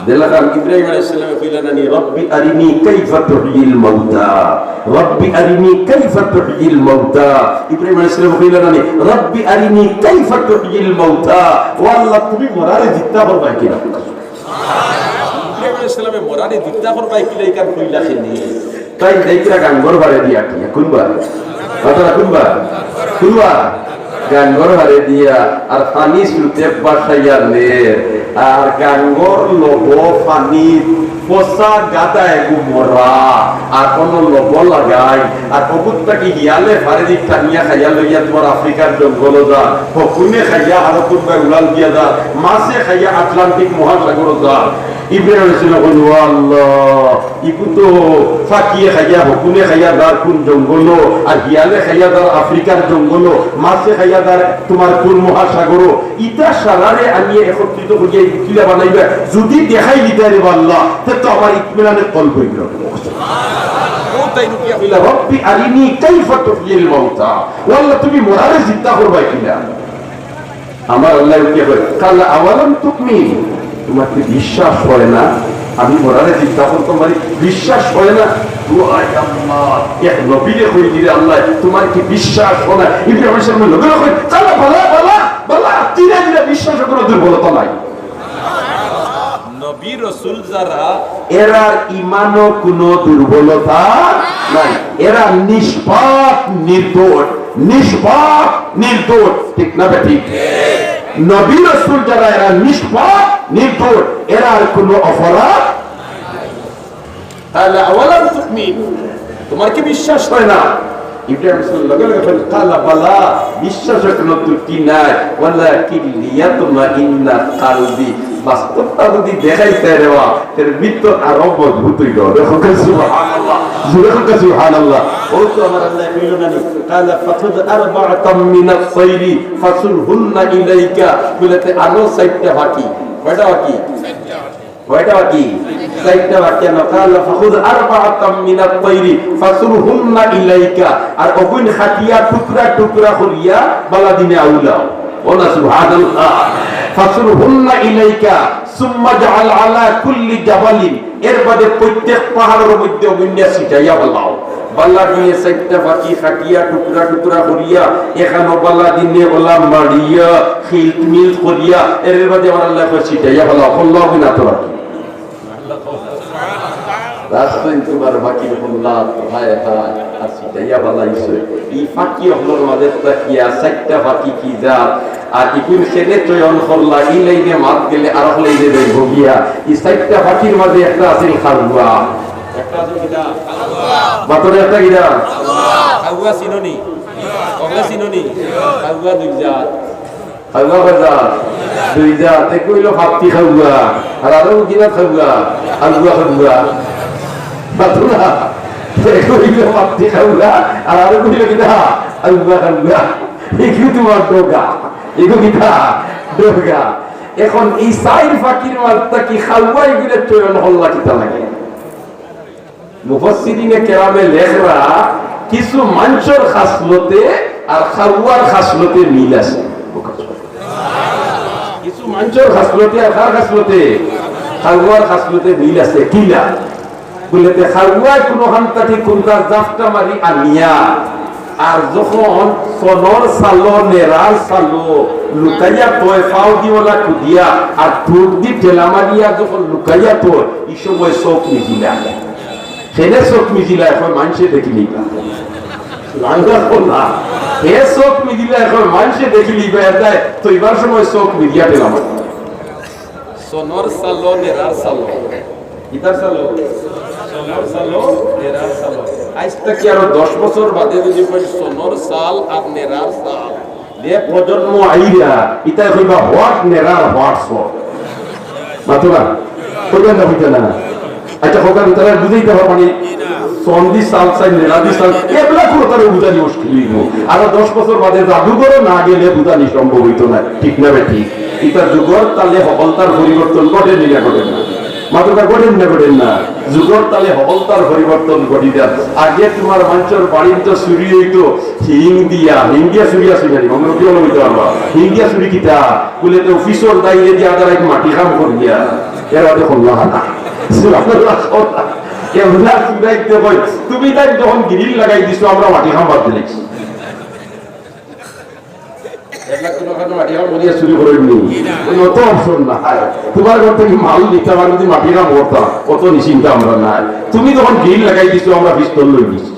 দেখলাম ইব্রাহিম আলাইহিস সালামে কইলা নানি, "রব্বি আরিনি কাইফা তুহয়িল মাউতা, রব্বি আরিনি কাইফা তুহয়িল মাউতা।" ইব্রাহিম আলাইহিস সালামে কইলা নানি, "রব্বি আরিনি কাইফা তুহয়িল মাউতা।" ও আল্লাহ, তুমি মরারে জিন্দা করবায় কিলা? ইব্রাহিম আলাইহিস সালামে মরারে জিন্দা করবায় কিলা ইখান কইলা কেনে? তাইন যাইতরা গাঙ্গর পারে দিয়া কিয়া, কুনবা? মাতরা কুনবা? কুনবা? গাঙ্গর পারে দিয়া, আর পানি সুতে বাসাইয়া নে, আর গাঙ্গর লবো পানি পচা গাদা এগু মরা, আর কোনো লবো লাগাই, আর অগুর থাকি হিয়ালে পারে দি টানিয়া খাইয়া লইয়া তুমার আফ্রিকার জঙ্গলো যা, হকুনে খাইয়া আরো কুনবায় উড়াল দিয়া যা, মাছে খাইয়া আটলান্টিক মহাসাগরো যা। ইব্রাহিম আলাইহিস সালাম কইন, "ও আল্লাহ, ইগু তো ফাকিয়ে খাইয়া, হকুনে খাইয়া যার কুন জঙ্গলো, আর হিয়ালে খাইয়া যার আফ্রিকার জঙ্গলো, মাছে খাইয়া যার তুমার কুন মহাসাগরো, ইতা সারারে আনিয়া একত্রিত করিয়া ইগু কিলা বানাইবা, যদি দেখাই দিতায় রে বা আল্লাহ, তে তো আমার ইতমিনানে কলব অইলো।" ও তাইন উঠিয়া কইলা, "রব্বি আরিনি কাইফা তুহয়িল মাউতা।" ও আল্লাহ, তুমি মরারে জিন্দা করবায় কিলা? আমার আল্লায় উঠিয়া কয়, "কালা আওয়ালাম তুমিন?" তুমার কি বিশ্বাস হয় না? আমি মরারে জিন্দা করতাম পারি, বিশ্বাস হয় না? ও আয় আল্লাহ, এক নবীরে কইলি রে আল্লাহ, "তুমার কি বিশ্বাস হয় না?" ইব্রাহিম আলাইহিস সালাম লগে লগে কয়, "কালা বালা, বালা, বালা, তিরা তিরা বিশ্বাস, কোনো দুর্বলতা নাই।" নবী রসুল যারা, এরার ইমানো কোনো দুর্বলতা নাই, এরা নিষ্পাপ নির্দোষ, নিষ্পাপ নির্দোষ, ঠিক না বেঠিক? নবী রসুল যারা, এরা নিষ্পাপ নির্দোষ, এরার কোনো অপরাধ। তাহলে আওয়ালাম তুমিন, তুমার কি বিশ্বাস হয় না? ইব্রাহিম আলাইহিস সালাম লগে লগে কইন, "কালা বালা, বিশ্বাস অখনো ত্রুটি নাই, ওয়ালাকিন লিয়াতমাইন্না কালবি।" বাস্তবটা যদি দেখাইতায় রে বা, এর ভিতর আরো মজবুত অইলো। দেখো কে সুবহানাল্লাহ, জোরে কও কে সুবহানাল্লাহ। ও তো আমার আল্লায় কইলা নানি, "কালা ফাখুয আরবাআতাম মিনাত তাইরি ফাসুরহুন্না ইলাইকা।" বলে, "তে আনো চাইরটা পাখি।" কয়টা পাখি? কয়টা পাখি? চাইরটা পাখি আনো। কালা ফাখুয আরবাআতাম মিনাত তাইরি ফাসুরহুন্না ইলাইকা। আর অগুইন কাটিয়া টুকরা টুকরা করিয়া বালা দিনে আউলাও। ও না সুবহানাল্লাহ। ফাসুরহুন্না ইলাইকা সুম্মা জাআল আলা কুল্লি জাবালিন। এর বাদে প্রত্যেক পাহাড়র মধ্যে অগুইন ছিটাইয়া ফালাও। বালা দিনে চাইরটা পাখি কাটিয়া টুকরা টুকরা করিয়া, এখানো বালা দিনে ওলা মারিয়া, খিল্ট মিল্ট করিয়া, এর বাদে আমার আল্লায় কয় ছিটাইয়া ফালাও, ফালাও কি না তো রাখি। রাখছইন তুমার পাখির কল্লা, হায় হায়, আর ছিটাইয়া ফালাইছে। ই পাখি অকলর মাঝে থাকিয়া চাইরটা পাখি কি জাত, আর ইগুইন কেনে চয়ন করলা, ই লাইনে মাত গেলে আরক লাইনে যাইবো গিয়া। ই চাইরটা পাখির মাঝে একটা আছিল কাউয়া। একটা আছিল কিতা? বাতরে একটা কিতা? কাউয়া চিনো নি? কওক্কা চিনো নি? কাউয়া দুই জাত। কাউয়া কয় জাত? দুই জাত। এক অইলো পাত্তি কাউয়া, আর আরক কিতা কাউয়া? কাউয়া কাউয়া। বাতরা। এক অইলো পাত্তি কাউয়া, আর আরক অইলো কিতা? কাউয়া কাউয়া। ইগু তুমার ডগা। ইগু কিতা? ডগা। এখন ই চাইর পাখির মাঝ থাকি কাউয়া ইগুরে চয়ন করলা কিতা লাগি? মুফাসসিরিনে কেরামে লেখরা, কিছু মানষর খাসলতে আর খাওয়ার খাসলতে মিল আছে। কিছু মানষর খাসলতে আর কার খাসলতে? খাওয়ার খাসলতে মিল আছে। কিলা? বুলে, তে খাওয়ায় কুনুখান থাকি কুন্তা জাফটা মারি আনিয়া, আর যখন সনর সালো, নেরার সালো, লুকাইয়া থয়, ফাও দি ওলা কুদিয়া, আর ঠুট দি ঠেলা মারিয়া যখন লুকাইয়া থয়, ই সময় চউখ মিজিলা। হেনে চউখ মিজিলায়, কয় মানষে দেখিলিবা। লাঙ্গা তো না। হে চউখ মিজিলায়, কয় মানষে দেখিলিবা, এটায় তো ইবার সময় চউখ মিজিয়া ঠেলা মারে। সনর সালো, নেরার সালো। কিতার সালো? সনর সালো, নেরার সালো। আইজ থাকি আরো দশ বছর বাদে যদি কই সনর সাল আর নেরার সাল, যে প্রজন্ম আইরা, ইতায় কইবা, "What নেরার, what সন?" মাতো না? কইতা না, কইতা না? আচ্ছা, কইতা না, তারা বুঝাইতা পারবা নি? সন্দি সাল চাই, নেরাদি সাল, এগুলা কুনু তারা বুঝানি মুশকিল অইবো। আরো দশ বছর বাদে জাদুঘরো না গেলে বুঝানি সম্ভব অইতো না। ঠিক না বেঠিক? ইতা যুগর তালে হকলতার পরিবর্তন ঘটে নি না ঘটে না? মাতো না, ঘটে নি না ঘটে না? যুগর তালে হকলতার পরিবর্তন ঘটি যার। আগে তুমার মানষর বাড়িত তো চুরি অইতো, হিং দিয়া, হিং দিয়া চুরি আছে জানি, আমরা কি হলো অইতো পারবা? হিং দিয়া চুরি কিতা? বুলে তো অফিসর দাইরে দিয়া তারা এক মাটি কাম করিয়া। এরা তো হল্লা হানা। সুবহানাল্লাহ। এগুলা চুরাইতে কই, তুমি তাই যখন গ্রিল লাগাই দিছো, আমরা মাটি কাম বাদ দিলাইছি। এগুলা কুনুখানো মাটি কাম করিয়া চুরি করইন নি? কুনু তো অপশন নাই। তুমার ঘর থাকি মাল নিতাম আর যদি মাটি কাম করতাম, অত নিশ্চিন্তা আমরা নাই। তুমি যখন গ্রিল লাগাই দিছো, আমরা পিস্তল লই দিছি।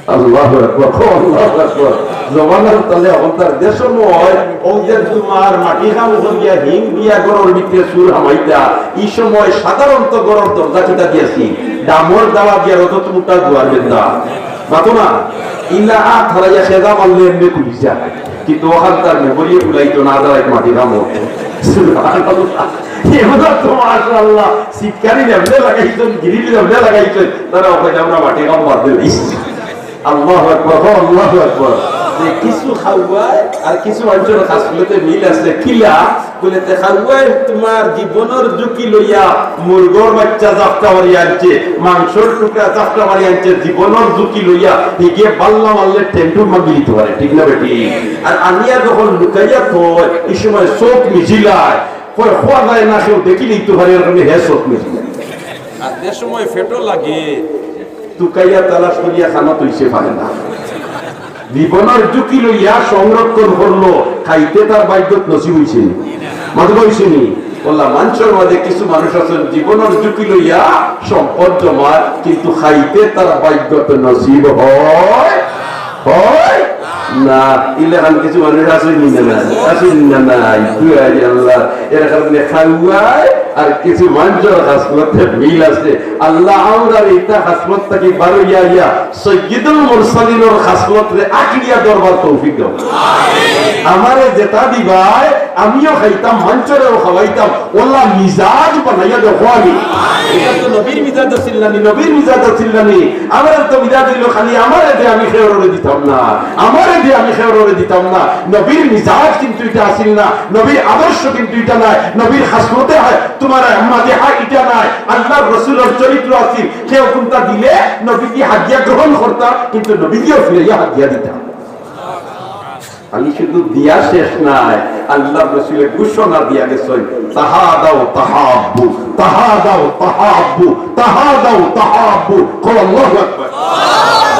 আল্লাহু আকবার, আল্লাহু আকবার। জমানার তালে অখনকার যে সময়, অউ যে তুমার মাটি কাম করিয়া হিং দিয়া ঘরর ভিতরে চুর হামাইতা, ই সময় সাধারণত ঘরর দরজা কিতা দিয়া সিল, ডামর দাওয়া দিয়া রজত মুটা দুয়ার বেন্দা। মাতো না, ইলা আত হারাইয়া খেদা মারলে এমনে খুলি যায়। কিন্তু অখান তার মেমোরিয়ে ভুলাইতো না, দাঁড়াই মাটি কাম অইতো। সুবহানাল্লাহ। এগুলা তো মাশাআল্লাহ, সিটকারি লেবলে লাগাইছইন, গিরিল লেবলে লাগাইছইন, তারা ওখানে আমরা মাটি কাম বাদ দিলাইছি। আল্লাহু আকবার, হো, আল্লাহু আকবার। যে কিছু খাওয়ায় আর কিছু মানষর খাসলতে মিল আছে। কিলা? বুলে, তে খাওয়ায় তুমার জীবনর ঝুঁকি লইয়া মুরগর বাইচ্চা জাপটা মারি আনছে, মাংসর টুকরা জাপটা মারি আনছে, জীবনর ঝুঁকি লইয়া, হিগে বাল্লা মারলে টেন্টু ভাঙ্গি দিতো পারে, ঠিক না বেঠিক? আর আনিয়া যখন লুকাইয়া থয়, ই সময় চউখ মিজিলায়, কয়, খোয়া যায় না, কেউ দেখিলিতো পারে, এর কারণে হে চউখ মিজিলায়। আর যে সময় পেটো লাগে, তুকাইয়া তালাশ করিয়া খানা তৈছে পারে না। জীবনর ঝুঁকি লইয়া সংরক্ষণ করলো, খাইতে তার ভাগ্যত নসিব অইছে নি? মাতো অইছে নি? অলা মানষর মাঝে কিছু মানুষ আছইন, জীবনর ঝুঁকি লইয়া সম্পদ জমার, কিন্তু খাইতে তার ভাগ্যত নসিব হয়, হয় না। ইলাখান কিছু মানুষ আছইন নি না? আছইন নি না? নাই। দুহাই আল্লাহ। এর কারণে খাওয়ায় আর কিছু মানষর খাসলতে মিল আছে। আল্লাহ, আমরারে ইতা খাসলত থাকি বারইয়া আইয়া সৈয়দুল মুরসালিনর খাসলতরে আঁকড়িয়া ধরবার তৌফিক দেও। আমারে যেতা দিবায়, আমিও খাইতাম, মানষরেও খাওয়াইতাম, অলা মিজাজ বানাইয়া দেও, খোয়ানি। ইটা তো নবীর মিজাজ আছিল না নি, নবীর মিজাজ আছিল না নি। আমরার তো মিজাজ অইলো খালি আমারে দে, আমি কেউরে দিতাম না, আমারে দে, আমি কেউরে দিতাম না। নবীর মিজাজ কিন্তু ইটা আছিল না, নবীর আদর্শ কিন্তু ইটা নায়, নবীর খাসলতে হয় তুমার মাঝে হয় ইটা নায়। আল্লাহর রসুলর চরিত্র আছিল, কেউ কুনতা দিলে নবীজি হাদিয়া গ্রহণ করতা, কিন্তু নবীজিও ফিরাইয়া হাদিয়া দিতা। খালি শুধু দিয়া শেষ নায়, আল্লাহর রসুলে ঘোষণা দিয়া গেছইন, "তাহাদাউ তাহাব্বু, তাহাদাউ তাহাব্বু, তাহাদাউ তাহাব্বু।" কও, আল্লাহু আকবার।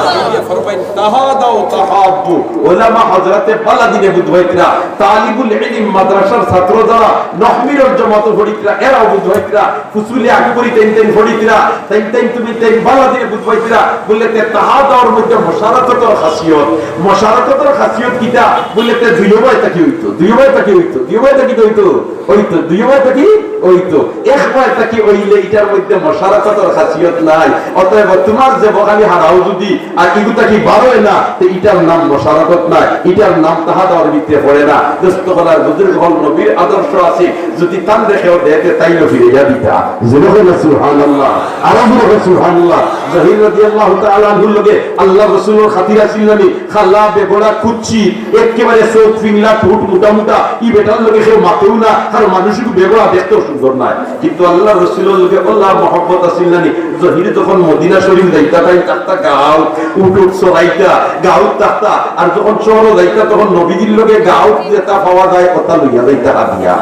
নবীজি ফরমাইন, "তাহাদাউ তাহাব্বু।" ওলামা হযরতে বালা দিনে বুঝবাইতরা, তালিবুল ইলম মাদ্রাসার ছাত্র যারা, নহমিরর জমাতো পড়িতরা, এরাও বুঝবাইতরা। ফুসুলে আকবরি তাইন তাইন পড়িতরা, তাইন তাইন তুমি তাইন বালা দিনে বুঝবাইতরা। বুলে, তে তাহাদাউর মধ্যে মশারাকতর খাসিয়ত। মশারাকতর খাসিয়ত কিতা? বুলে, তে দুইওবায় থাকি অইতো, দুইওবায় থাকি অইতো, দুইওবায় থাকি অইতো, অইতো, দুইওবায় থাকি অইতো। একবায় থাকি অইলে ইটার মধ্যে মশারাকতর খাসিয়ত নাই। অতএব তুমার যে বখালি হারাও যদি আর ইগু থাকি বারয় না, তে ইটার নাম মশারাকত নায়, ইটার নাম তাহাদাউর ভিতরে পড়ে না। দোস্ত অকল আর বুজুর্গ অকল, নবীর আদর্শ আছে, যদি তান দেখেও দেয়, তে তাইনও ফিরাইয়া দিতা। জোরে কইন না সুবহানাল্লাহ, আরো জোরে কইন সুবহানাল্লাহ। জহির রাদিয়াল্লাহু তাআলা আনহুর লগে আল্লাহর রসুলর খাতির আছিল না নি? খালা, বেগড়া, কুচ্চি, একেবারে চউখ ফিংলা, ঠুট মুটা মুটা, ই বেটার লগে কেউ মাতেও না, কারণ মানুষ একটু বেগড়া দেখতো সুন্দর নায়। কিন্তু আল্লাহর রসুলর লগে অলা মহব্বত আছিল না নি? জহির যখন মদিনা শরীফ যাইতা, তাইন থাকতা গাঁও, উট উট চরাইতা, গাঁওত থাকতা, আর যখন শহরো যাইতা, তখন নবীজির লগে গাঁওত যেতা পাওয়া যায়, অতা লইয়া যাইতা হাদিয়া।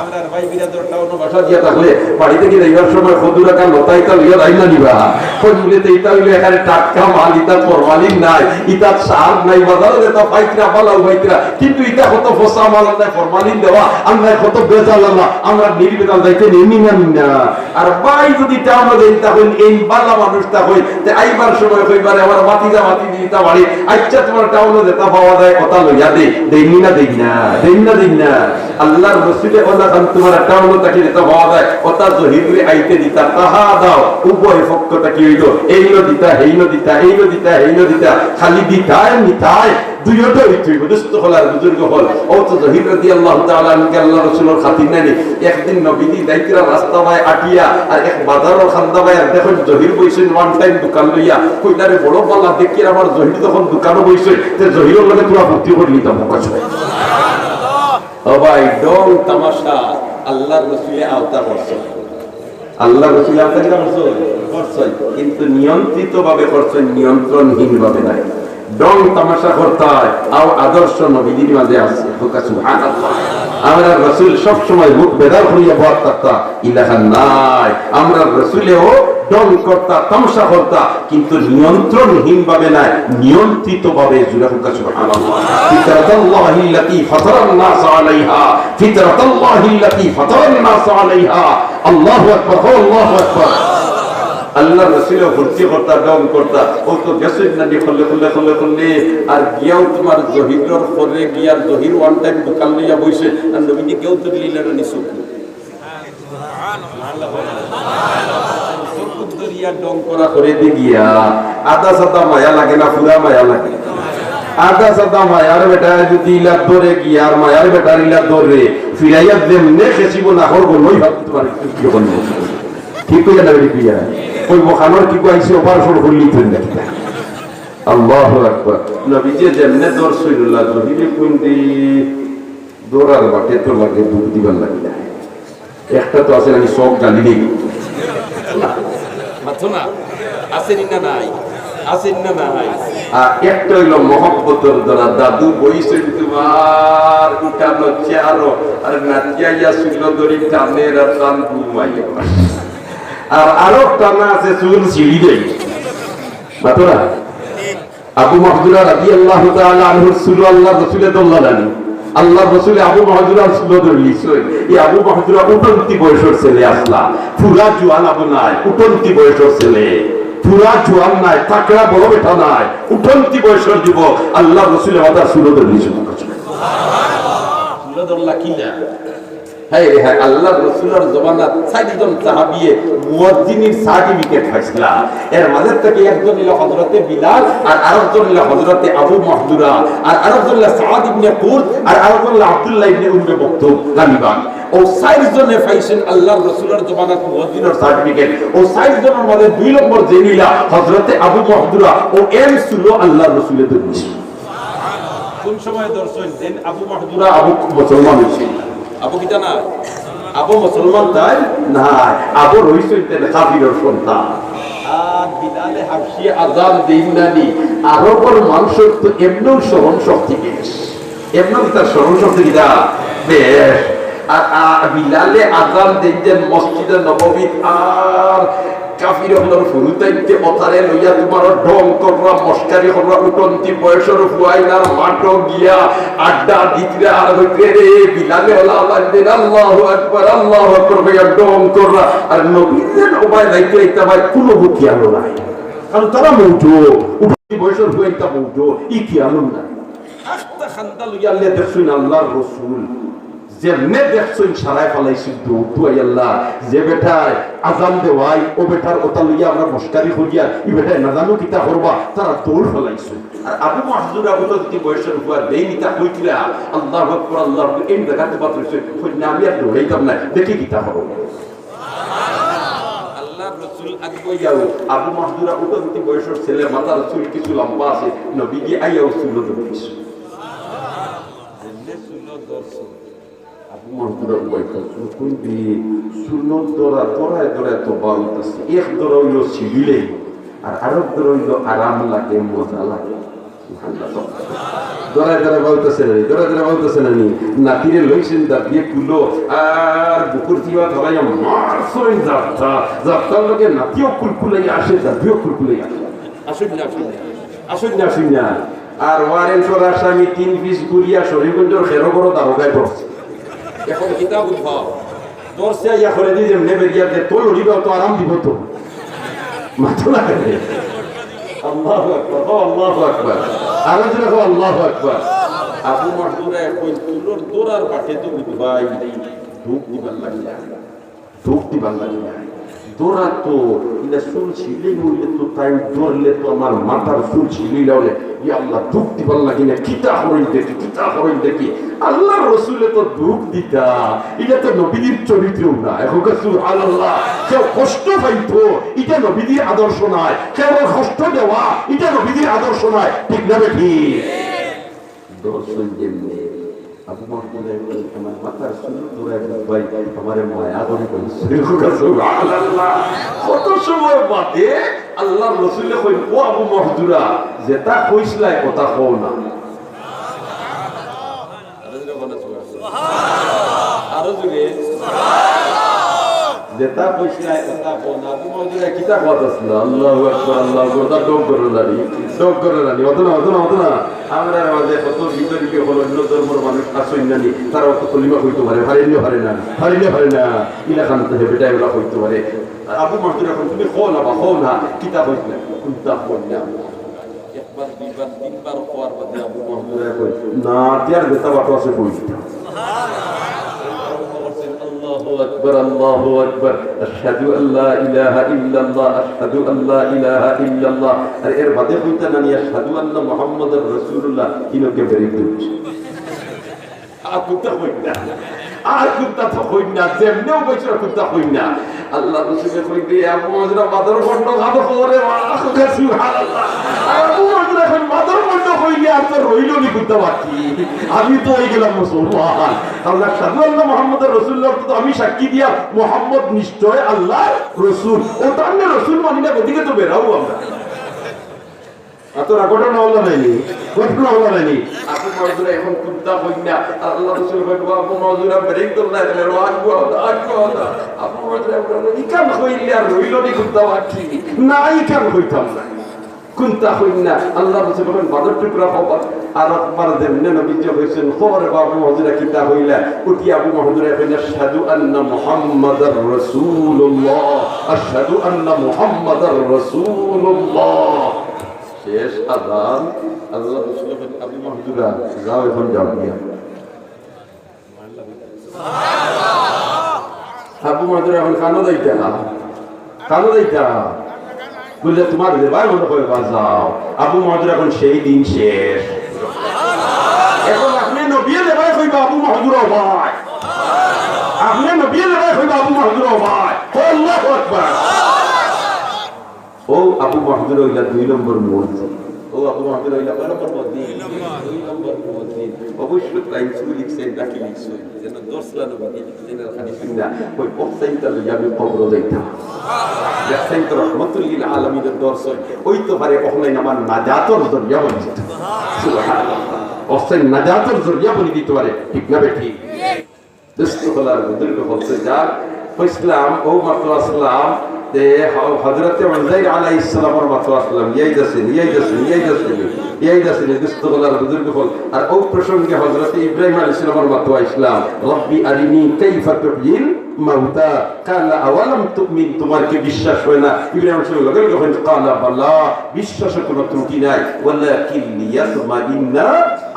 আমরার ভাই বিরাদর টাউনো বাসা দিয়া থাকলে, বাড়ি থাকি যাইবার সময় খদুর আকার লতা ইতা লইয়া যাইন না নি বা? কই বুলে তে ইতা অইলে এখানে টাটকা মাল, ইতা ফরমালিন নাই, ইতা সার নাই, বাজারো যেতা পাইতরা, বালাউ পাইতরা, কিন্তু ইতা কত ফসা মাল, আর নাই ফরমালিন দেওয়া, আর নাই কত ভেজাল আলা, আমরা নির্ভেজাল যাইতে নি না নি না। আর ভাই যদি টাউনো যাইতা কইন, এই বালা মানুষ তা কইন, তে আইবার সময় কইবারে, আমার ভাতিজা ভাতিজি ইতা বাড়ি, আচ্ছা, তোমার টাউনো যেতা পাওয়া যায়, অতা লইয়া দেই, দেইন নি না দেইন না, দেইন না দেইন না। আল্লাহর রসুলে অলা খান তোমার টাউনো থাকি যেতা পাওয়া যায়, অতা জহিররে আইতে দিতা, তাহা দাও, উভয় পক্ষ থাকি অইলো, এইনো দিতা, হেইনো দিতা, এইনো দিতা, হেইনো দিতা, খালি দিতায় নিতায়, দুইওটা অইতে অইবো। দোস্ত অকল আর বুজুর্গ অকল, অউ তো জহির রাদিয়াল্লাহু তাআলা আনহুকে আল্লাহর রসুলর খাতির নাই নি। একদিন নবীজি যাইতরা রাস্তা বায় আটিয়া, আর এক বাজারর কান্দা বায় আর দেখইন জহির বইছইন one time দোকান লইয়া। কইলা রে বড় বালা, দেখি আমার জহির যখন দোকানো বইছইন, তে জহিরর লগে পুরা ভর্তি করি নিতাম। ও ভাই, ঢং তামাশা আল্লাহর রসুলে আওতা করছইন। আল্লাহর রসুলে আওতা কিতা করছইন? করছইন, কিন্তু নিয়ন্ত্রিতভাবে করছইন, নিয়ন্ত্রণহীনভাবে নায়। ঢং তামাশা করতায়, অউ আদর্শ নবীজির মাঝে আছে। কউক্কা সুবহানাল্লাহ। আমরার রসুল সবসময় মুখ বেজার করিয়া বওয়াত থাকতা, ইলাখান নায়। আমরার রসুলেও ঢং করতা, তামাশা করতা, কিন্তু নিয়ন্ত্রণহীনভাবে নায়, নিয়ন্ত্রিতভাবে। জুরে কউক্কা সুবহানাল্লাহ। ফিতরাতাল্লাহিল্লাতী ফাতারান নাসা আলাইহা, ফিতরাতাল্লাহিল্লাতী ফাতারান নাসা আলাইহা। আল্লাহু আকবার, হো আল্লাহু আকবার। আল্লাহর রসুলে ফুর্তি করতা, ঢং করতা, অউ তো গেছইন না নি, খলে খলে খলে খলে, আর গিয়াও তোমার জহিরর খরে গিয়া, আর জহির one time দোকান লইয়া বইছে, আর নবীজি গেউ তো দিলা না নি চউখ। চউখ ধরিয়া ঢং করা খরে দি গিয়া, আধা সাদা মায়া লাগে না, পুরা মায়া লাগে? আধা সাদা মায়ার বেটায় যদি ইলা ধরে গিয়া, আর মায়ার বেটার ইলা ধরে, ফিরাইয়া যেমনে খেসিবো না করবো, লই ভাবতে পারি, কি করবো? ঠিক কইয়া না, ঠিক কইয়া? কইবো, "খানোর কি কইছে, operation করলি তুই নাকি?" আল্লাহু আকবার। নবীজি যেমনে ধরছইন, আল্লাহ জহিরে কুন্দি ধরার বাটে তো লাগে, দুখ দিবার লাগে না। একটা তো আছে, আমি সব জানি নেই। মাথো না, আছে নি না নাই? আছে নি না নাই? আর একটা অইলো মহব্বতর ধরা, দাদু বইছইন তোমার উঠানো চেয়ারো, আর নাতিয়া ইয়া চুলো ধরি টানের আর টান ঘুমাইও। আর আরো টানা আছে, চুল ছিঁড়ি দেয়। মাতরা? আবু মাহজুরা রাদিয়াল্লাহু তাআলা আনহুর চুলো আল্লাহর রসুলে ধরলা না নি? আল্লাহর রসুলে আবু মাহজুরার চুলো ধরলিছইন। ই আবু মাহজুরা উঠন্তি বয়সর ছেলে আছলা, পুরা জুয়ান আবু নায়, উঠন্তি বয়সর ছেলে, পুরা জুয়ান নায়, তাকড়া বড় বেটা নায়, উঠন্তি বয়সর যুবক। আল্লাহর রসুলে মাথার চুলো ধরলিছইন। চুলো ধরলা কিলা? হায় রে হায়, আল্লাহর রসুলর জমানাত চাইরজন সাহাবিয়ে মুয়াজ্জিনির certificate পাইছলা। এর মাঝে থাকি একজন অইলা হযরতে বিলাল, আর আরেকজন অইলা হযরতে আবু মাহজুরা, আর আরেকজন অইলা সাদ ইবনে কুর্দ, আর আরেকজন অইলা আব্দুল্লাহ ইবনে উম্মে মকতুম, গালিবান। অউ চাইরজনে পাইছইন আল্লাহর রসুলর জমানাত মুয়াজ্জিনর certificate। অউ চাইরজনর মাঝে দুই নম্বর যেইন অইলা হযরতে আবু মাহজুরা, অউ এন চুলো আল্লাহর রসুলে ধরছইন। কোন সময় ধরছইন? যেইন আবু মাহজুরা আবু মুসলমান অইছইন। আবু কিতা না? আবু মুসলমান তাইন না, আবু রইছইন তাইন কাফিরর সন্তান। আর বিলালে হাবশি আজান দেইন না নি, আরবর মানষর তো এমনেউ স্মরণ শক্তি বেশ, এমনেউ তার স্মরণ শক্তি কিতা বেশ। আর, আর বিলালে আজান দেইন যেইন মসজিদে নববীত, আর কাফির অকলর ফুরুতাইন্তে অতারে লইয়া তোমার ঢং কররা, মস্কারি কররা, উঠন্তি বয়সর ফুয়াইনার মাঠো গিয়া আড্ডা দিতরা আর কইতরা, "রে, বিলালে অলা আজান দেইন, আল্লাহু আকবার, আল্লাহু আকবার," কইয়া ঢং কররা। আর নবীর যেন উবায় যাইতে যাইতে ভাই কুনু খেয়াল নাই, কারণ তারা মৌজু, উঠন্তি বয়সর ফুয়াইন্তা মৌজু, ই খেয়াল নাই। আস্তা খান্দা লইয়া আল্লাহ দেখছইন আল্লাহর রসুল। যেমনে দেখছইন সারায় ফালাইছইন দৌড়, দুয়াই আল্লাহ, যে বেটায় আজান দেওয়ায়, অউ বেটার অতা লইয়া আমরা মস্কারি করিয়ার, ই বেটায় না জানো কিতা করবা, তারা দৌড় ফালাইছইন। আর আবু মাহজুরা উঠন্তি বয়সর ফুয়া দেইন ইতা কইতরা, আল্লাহু আকবার, আল্লাহু আকবার, এই জাগাত বাদ রইছে, কই না, আমি আর দৌড়াইতাম না, দেখি কিতা করো। আল্লাহর রসুল আগে যাও, আবু মাহজুরা উঠন্তি বয়সর ছেলে, মাথার চুল কিছু লম্বা আছে, নবীজি আইয়াও চুলো ধরছইন। যেমনে চুলো ধরছইন, আবু মনপুরা উবাই করছো, কোন দিন সুন্নত দরা, দরায় দরায় তো বাউত আছে। এক দরা অইলো সিঁড়ি লাগে, আর আরক দরা অইলো আরাম লাগে, মজা লাগে। দরায় দরায় বাউত আছে না নি? দরায় দরায় বাউত আছে না নি? নাতিরে লইছেন, দাবিয়ে কুলো, আর বুকুর জিওয়া ধরাইয়া মারছইন জাপটা, জাপটার লগে নাতিও কুলকুলাইয়া আসে, দাবিও কুলকুলাইয়া আসে। আসুন না, আসুন না, আসুন না, আসুন না। আর ওয়ারেন্টর আসামি তিন পিস গুলিয়া শরীফগঞ্জর খেরো বড় দারোগায় ধরছে। এখন কিতাব উদ্ভব। দর্শে আইয়া করে দিয়ে যেমনে বেরিয়া দে, তো লড়িবা তো আরাম দিব তো। মাথা লাগে। আল্লাহু আকবার, ও আল্লাহু আকবার। আরো জোরে কও আল্লাহু আকবার। আবু মাহজুরা এখন তুলোর দরার বাটে তো উঠবাই, ধূপ দিবার লাগি না। ধূপ দিবার লাগি না। দরা তো, ইলা চুল ছিঁড়িলে মরলে তো তাই ধরলে তো আমার মাথার চুল ছিঁড়িলা অইলে, ইয়া আল্লাহ, ধূপ দিবার লাগি না, কিতা করইন দেখি, কিতা করইন দেখি। আল্লাহর রসুলে তো ধূপ দিতা, ইটা তো নবীজির চরিত্রও না। এখন সুবহানাল্লাহ, কেউ কষ্ট পাইতো, ইটা নবীজির আদর্শ নায়। কেউ কষ্ট দেওয়া, ইটা নবীজির আদর্শ নায়। ঠিক না বেঠিক? দর্শন যেমনে আবু মাহজুরা কইন, আমার মাথার চুল ধরায় ভাই, আমারে মায়া করি কইন, সুবহানাল্লাহ। কত সময় বাদে আল্লাহর রসুলে কইন, ও আবু মাহজুরা, যেটা কইছলায় কথা কও না। আরো জোরে। যেটা কইছলায় কথা কও না। আবু মাহজুরা কিতা কথা ছিল? আল্লাহু আকবার, আল্লাহু আকবার। তার ডগ করে জানি, ডগ করে জানি। অত না, অত না, অত না। আমরার মাঝে কত বিতর্কী হলো, অন্য ধর্মর মানুষ আছইন না নি, তারা অত কলিমা কইতো পারে, পারে নি, পারে না, পারে নি, পারে না। ইলা খান তো হে বেটা এগুলা কইতো পারে। আবু মাহজুরা কইন, তুমি কও না বা কও না, কিতা কইছলায়? কুন্তা কইলা। একবার, দুইবার, তিনবার কওয়ার বাদে আবু মাহজুরা কইন, না, তিয়ার বেটা বাটো আছে কই দিতা। আল্লাহু আকবার, আল্লাহু আকবার। আশহাদু আল্লা ইলাহা ইল্লাল্লাহ, আশহাদু আল্লা ইলাহা ইল্লাল্লাহ। আর এর বাদে কইতা না নি, আশহাদু আন্না মুহাম্মাদার রাসূলুল্লাহ, কিনোকে বেরিয়ে দিচ্ছে। আর কুন্তা কইন না, আর কুন্তা তো কইন না, যেমনেও বসে কুন্তা কইন না। আল্লাহর রসুলে কইন, আবু মাহজুরা বাদর বন্ধ খাবো খবরে, সুবহানাল্লাহ। আর আবু মাহজুরা কইন, বাদর বন্ধ কইলে আর তো রইল নি কুন্তা বাকি। আমি তো অই গেলাম মুসলমান। কারণ আশহাদু আন্না মুহাম্মাদার রাসূলুল্লাহ তো আমি সাক্ষী দিয়া, মোহাম্মদ নিশ্চয় আল্লাহর রসুল। ও তার রসুল মানি না, ওদিকে তো বেরাও আমরা। আর তোরা ঘটনা অইলো না নি, ঘটনা অইলো না নি। আবু মাহজুরা এখন কুন্তা কইন না। আর আল্লাহর রসুলে কইন, আবু মাহজুরা ব্রেক ধরলা, এখানে আগুয়া হতা, আগুয়া হতা। আবু মাহজুরা কইন, ইখান কইলে আর রইল নি কুন্তা বাকি। না, ইখান কইতাম না। কুন্তা কইন না। আল্লাহর রসুলে কইন, বাদর টুকরা খবর। আর একবার যেমনে নবীজি কইছইন, খবরে আবু মাহজুরা কিতা কইলা, উঠি আবু মাহজুরা কইন, আশহাদু আন্না মুহাম্মাদার রাসূলুল্লাহ, আশহাদু আন্না মুহাম্মাদার রাসূলুল্লাহ। শেষ আজান, আল্লাহর রসুলে কইন, আবু মাহজুরা, যাও এখন যাও গিয়া। আবু মাহজুরা কইন, কানো যাইতা? কানো যাইতা? বুলে, তুমার যেবায় মনে কয় বা যাও। আবু মাহজুরা কইন, সেই দিন শেষ। এখন আপনে নবীয়ে যেবায় কইবা আবু মাহজুরা অবায়। আপনে নবীয়ে যেবায় কইবা আবু মাহজুরা অবায়। কও আল্লাহু আকবার। ও আবু মাহজুরা অইলা দুই নম্বর মুয়াজ্জিন। ও আবু মাহজুরা অইলা কয় নম্বর মুয়াজ্জিন? দুই নম্বর মুয়াজ্জিন। অবশ্য তাইন ছুরি লিখছইন, নাকি লিখছইন? যেন দশলা নবী, যেন খালি শুনি না। ওই অক্সাইনটা লইয়া আমি কবরো যাইতাম। দেখছইন তো রহমতুল্লিল আলামিনের দর্শন। ওই তো পারে অক্সাইন আমার নাজাতর জরিয়া বনি দিত। সুবহানাল্লাহ। অক্সাইন নাজাতর জরিয়া বনি দিত পারে। ঠিক না বেঠিক? দোস্ত অকল আর বুজুর্গ অকল, যাক, ইসলাম, ও মাত্র আসলাম, তে হ-, হজরতে উজাইর আলাইহিস সালামর মাত্র আসলাম, ইয়াইদ আছইন, ইয়াইদ আছইন, ইয়াইদ আছইন, ইয়াইদ আছইন, দোস্ত অকল আর বুজুর্গ অকল। আর ও প্রসঙ্গে হজরতে ইব্রাহিম আলাইহিস সালামর মাত্র আসলাম, রব্বি আরিনি কাইফা তুহয়িল মাউতা, ক্বালা আওয়ালাম তুমিন, তুমার কি বিশ্বাস অয় না? ইব্রাহিম আলাইহিস সালাম লগে লগে কইন, ক্বালা বালা, বিশ্বাসে কোনো ত্রুটি নাই, ওয়ালাকিন লিয়াতমাইন্না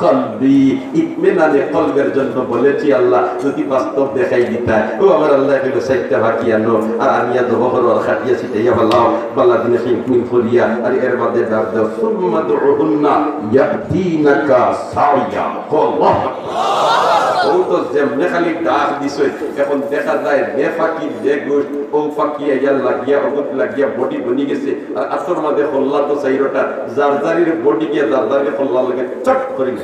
কলবি, ইতমিনানে কলবের জন্য বলেছি আল্লাহ, যদি বাস্তব দেখাই দিতায়। ও আমার আল্লাহ, এগুলো চাইরটা বাকি আনো, আর আনিয়া জবো করো, আর কাটিয়া ছিটাইয়া ফালাও, বালা দিনে সেই হুকুম করিয়া, আর এর বাদে ডাক দাও, সুম্মা দুহুন্না ইয়াতিনাকা সাইয়া। ও আল্লাহু আকবার। ও তো যেমনে খালি ডাক দিছে, এখন দেখা যায় যে ফাকি, যে গোস্ত, ও ফাকি আইয়া লাগিয়া, অগুত লাগিয়া বডি বনি গেছে, আর আতর মাঝে খল্লা তো চাইরোটা, যার যারির বডি গিয়া যার যারির খল্লা লাগে চট করি গেছে।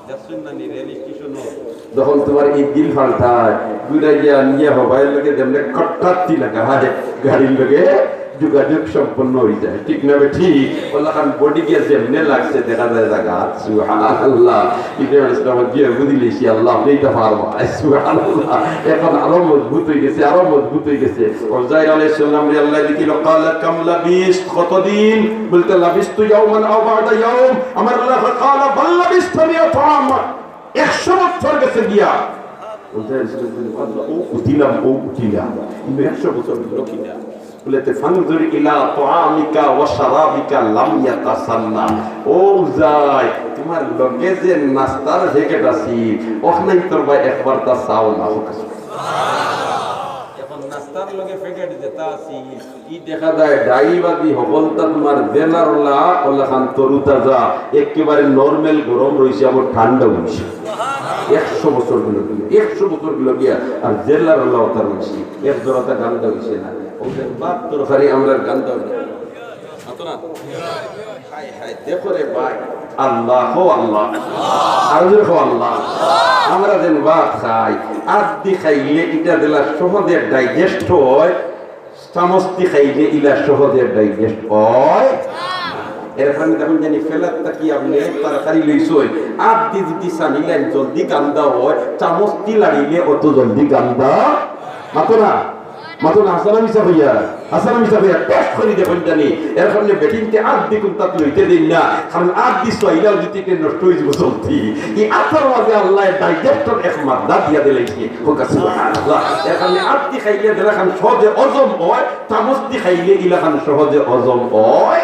দেখছইন না নি রেল স্টেশনও যখন তুমার ই দিল ফাল্টায়, ঘুরাইয়া নিয়া হবাইর লগে যেমনে কট্টাত্তি লাগা হয়, গাড়ির লগে যোগাযোগ সম্পন্ন অইযায়, ঠিক না বে ঠিক? অলাখান বডি গিয়া যেমনে লাগছে দেখা যায় জাগা। সুবহানাল্লাহ। ইব্রাহিম আলাইহিস সালাম গিয়া বুঝিলিছি, আল্লাহ, আপনি ইটা পারবা। সুবহানাল্লাহ। এখন আরো মজবুত অইগেছে, আরো মজবুত অইগেছে। উজাইর আলাইহিস সালামরে আল্লায় জিকাইল, "কালা কাম লাবিস্ত?" কতদিন? বলতে, "লাবিস্তু ইয়াওমান আও বা'দা ইয়াওম।" আমার আল্লায় কয়, "কালা বাল লাবিস্তা মিআতা আম।" একশো বছর গেছে গিয়া। উজাইর আলাইহিস সালাম বললেন, "আল্লাহ, অউ উঠিলাম, অউ উঠিলাম, কিন্তু একশো বছর গেল কিনা?" বলে, "তে ফানজুর ইলা তাআমিকা ওয়া শারাবিকা লাম ইয়াতাসান্না।" ও উজাইর, তুমার লগে যে নাস্তার প্যাকেট আছিল, অখান তোর ভাই একবার তা চাও না, হোক আছে। এখন নাস্তার লগে প্যাকেট যেটা আছিল, ই দেখা যায় ডাইল ভাজি হকলতা তুমার জেলার ওলা, ওলাখান তরুতাজা, একেবারে নরমাল গরম রইছে, আবার ঠান্ডা অইছে। একশো বছর গেল গিয়া, একশো বছর গেল গিয়া, আর জেলার ওলা ওটা রইছে, এক জোড়াটা গান্দা অইছে না। অউ যে ভাত তরকারি আমরার গান্দা অইছে না। মাতো না? হায় হায়, দেখো রে ভাই, আল্লাহ, হো আল্লাহ, আর জোরে হো আল্লাহ। আমরা যেন ভাত খাই, আধা দি খাইলে ইটা দিলা সহজে ডাইজেস্ট হয়, চামচ দি খাইলে ইলা সহজে ডাইজেস্ট হয়। এর কারণে দেখুন জানি ফেলার থাকি আপনি তরকারি লইছইন, আধা দি যদি চাইন ইলা জলদি গান্দা হয়, চামচ দি লাড়িলে অত জলদি গান্দা। মাতো না, মাতো না, হাছা না মিছা কইয়া, হাছা না মিছা কইয়া, টেস্ট করি দেখুন জানি। এর কারণে বেটিন্তে আধা দি কুন্তাত লইতে দেইন না, কারণ আধা দি চাইলেও যদি কে নষ্ট অই যাইবো জলদি। ই আতার মাঝে আল্লায় ডাইজেস্টর এক মাদ্দা দিয়া দিলাইছে। হোক সুবহানাল্লাহ। এর কারণে আধা দি খাইলে যেলাখান সহজে হজম হয়, চামচ দি খাইলে ইলাখান সহজে হজম হয়।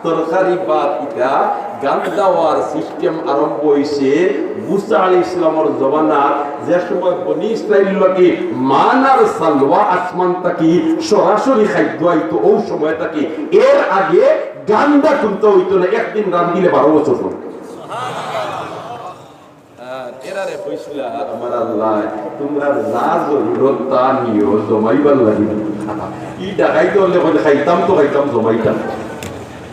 তরকারি ভাত ইটা গান্দা অওয়ার সিস্টেম আরম্ভ অইছে মুসা আলাইহিস সালামর জমানাত, যে সময় বনি ইসরাইল লাগি মান আর সালওয়া আসমান থাকি সরাসরি খাদ্য আইতো, অউ সময় থাকি। এর আগে গান্দা কুন্তা অইতো না, একদিন রান্দিলে বারো বছর চলতো। আর এরারে কইছিলা, "আমার আল্লাহ, তুমরার যা জরুরত তা নিও, জমাইবার লাগি।" ই ডাকাইতে অইলে কইলে, "খাইতাম তো খাইতাম, জমাইতাম।"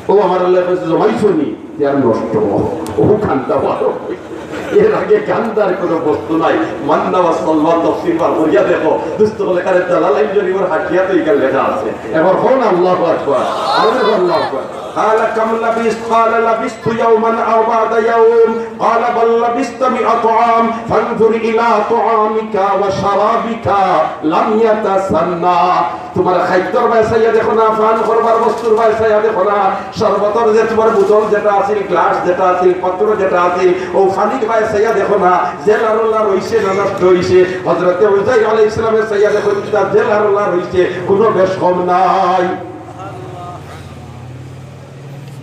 ও আমার আল্লাহ কইছে, "জমাইছো নি? তে আর নষ্ট, অউ গান্দা বারো।" এর আগে গান্দার কোনো বস্তু নাই। মান্না ওয়া সালওয়া তফসির বার করিয়া দেখো, দুস্ত বলে কারে জালালাইন শরীফর হাশিয়াত ইখান লেখা আছে। এবার কও না আল্লাহু আকবার, আল্লাহু আকবার। قال كم لبثت؟ قال لبثت يوما أو بعض يوم। قال بل لبثت مئة عام فانظر إلى طعامك وشرابك لم يتسنى। তুমার খাইদ্যর বায় চাইয়া দেখো না, পান করবার বস্তুর বায় চাইয়া দেখো না, শরবতর যে তুমার বোতল যেটা আছিল, গ্লাস যেটা আছিল, পাত্র যেটা আছিল, অউ পানির বায় চাইয়া দেখো না, জেলার ওলা রইছে না নষ্ট অইছে। হযরতে উজাইর আলাইহিস সালামে চাইয়া দেখো, ইটা জেলার ওলা রইছে, কোনো বেশ কম নাই।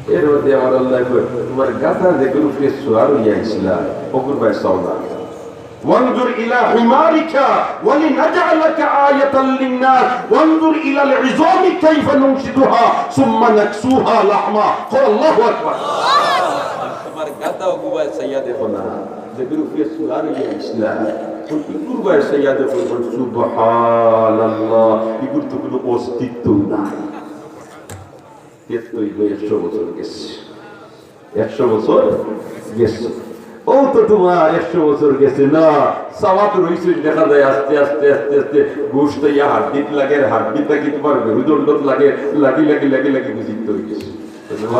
এর মধ্যে আমার আল্লাহ কয়, "তুমার গাধার যেগুর উপরে সওয়ার অইয়া আইছিলা, অগুর বায় চাও না।" وانظر إلى حمارك ولنجعلك آية للناس وانظر إلى العظام كيف ننشزها ثم نكسوها لحما। কও আল্লাহু আকবার। তুমার গাধা অগুর বায় চাইয়া দেখো না, যেগুর উপরে সওয়ার অইয়া আইছিলা, ইগুর বায় চাইয়া দেখো, সুবহানাল্লাহ, ইগুর তো কোনো অস্তিত্ব নাই। এর তো অইলো একশো বছর গেছে, একশো বছর গেছে। অউ তো তুমার একশো বছর গেছে না, চাওয়াত রইছে, দেখা যায় আস্তে আস্তে আস্তে আস্তে গোশত ইয়া হাড্ডিত লাগে, হাড্ডি থাকি তুমার মেরুদণ্ডত লাগে, লাগি লাগি লাগি লাগি বুঝিত অই গেছে।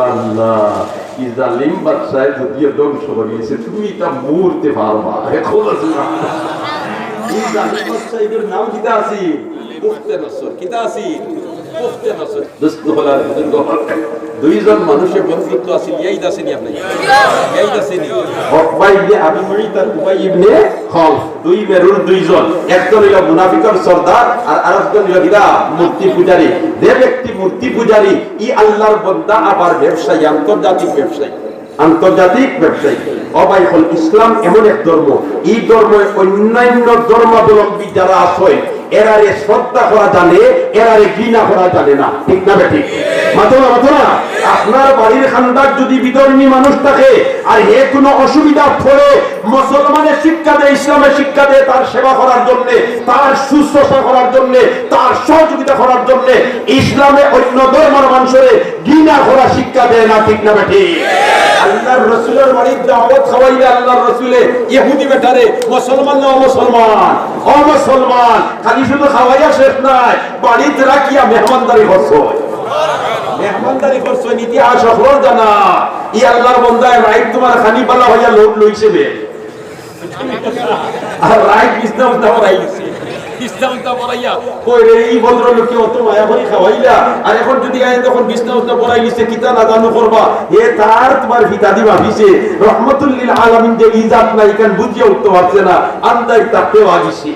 আল্লাহ, ই জালিম বাদশায় যদিও ধ্বংস করিলিছে, তুমি ইটা মুড়তে পারবা। এখন আছে না? ই জালিম বাদশায়, ইগুর নাম কিতা আছিল? পুখতে নসর। কিতা আছিল? পুখতে নসর। দোস্ত অকল আর বুজুর্গ অকল, দুইজন মানুষে বন্ধুত্ব আছিল, ইয়াদ আছে নি আপনার? ইয়াদ আছে নি? উকবা ইবনে আবি মুইত আর উবাই ইবনে খালফ, দুই মেরুর দুইজন, একজন অইলো মুনাফিকর সর্দার আর আরেকজন অইলো কিতা? মূর্তি পূজারী। যে ব্যক্তি মূর্তি পূজারী, ই আল্লাহর বন্দা আবার ব্যবসায়ী, আন্তর্জাতিক ব্যবসায়ী। আন্তর্জাতিক ব্যবসায়ী। ও ভাই অকল, ইসলাম এমন এক ধর্ম, ই ধর্মে অন্যান্য ধর্মাবলম্বী যারা আছে, এরারে শ্রদ্ধা করা জানে, এরারে ঘৃণা করা জানে না। ঠিক না বেঠিক? মাতো না, মাতো না। আপনার বাড়ির খান্দাত যদি বিধর্মী মানুষ থাকে আর হে কোনো অসুবিধা পড়ে, মুসলমানে শিক্ষা দেয়, ইসলামে শিক্ষা দেয় তার সেবা করার জন্যে, তার শুশ্রূষা করার জন্যে, তার সহযোগিতা করার জন্যে। ইসলামে অন্য ধর্মর মানুষরে ঘৃণা করা শিক্ষা দেয় না, ঠিক না বেঠিক? আল্লাহর রসুলের বাড়িত দাওয়াত খাওয়াইলে আল্লাহর রসুলে ইহুদি বেটারে মুসলমান না অমুসলমান? অমুসলমান। খালি শুধু খাওয়াইয়া শেষ নায়, বাড়িত রাখিয়া মেহমানদারি করছইন। মেহমানদারি করছইন, ইতিহাস অকলর জানা। ই আল্লাহর বন্দায় রাইত তোমার খানি বালা হইয়া লোড লইছে বে। আর রাইত বিছনা উছনা ভরাই দিছে। বিছনা উছনা ভরাইয়া, কই রে, এই ভদ্রলোকে অত মায়া করি খাওয়াইলা, আর এখন যদি আয় তখন বিছনা উছনা ভরাই দিছে, কিতা না জানো করবা, এ তার তোমার ফিতা দি ভাবিছে। রহমতুল্লিল আলামিন যে ইজাত নাই, ইখান বুঝিয়া উঠতে পারছে না, আন্দাজ থাকতেও আগিছে।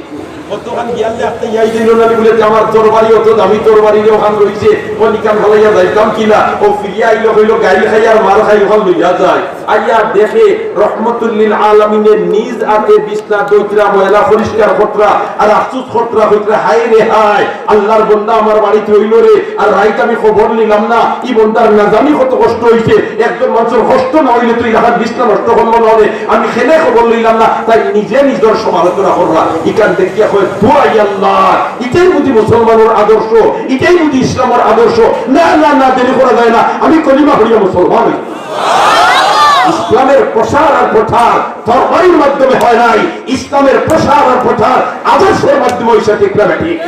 কতখান গিয়ালে একটা ইয়াই দিল না বলে যে আমার তরবারি অত দামি তরবারি রে ওখান রইছে, ও নিকান ফালাইয়া যাইতাম কিনা, ও ফিরিয়া আইলো কইলো গাইল খাই আর মার খাই ওখান লইয়া যায়। আইয়া দেখে রহমতুল্লিল আলামিনের নিজ হাতে বিছনা দইতরা ময়লা পরিষ্কার করতরা আর আফসুস করতরা কইতরা, হায় রে হায়, আল্লাহর বন্দা আমার বাড়িত রইল রে, আর রাইত আমি খবর নিলাম না, ই বন্দার না জানি কত কষ্ট হইছে। একজন মানুষের কষ্ট না হইলে তো ইলাকার বিছনা নষ্ট করলো না রে, আমি কেনে খবর লইলাম না, তাই নিজে নিজের সমালোচনা করলা। ইখান দেখিয়া কয়, দুয়াই আল্লাহ, ইটাই বুঝি মুসলমানের আদর্শ, ইটাই বুঝি ইসলামের আদর্শ। না, না, না, দেরি করা যায় না, আমি কলিমা পড়িয়া মুসলমান হই। ইসলামের প্রসার আর প্রচার তরবারির মাধ্যমে হয় নাই, ইসলামের প্রসার আর প্রচার আদর্শের মাধ্যমে হইছে, ঠিক না ঠিক?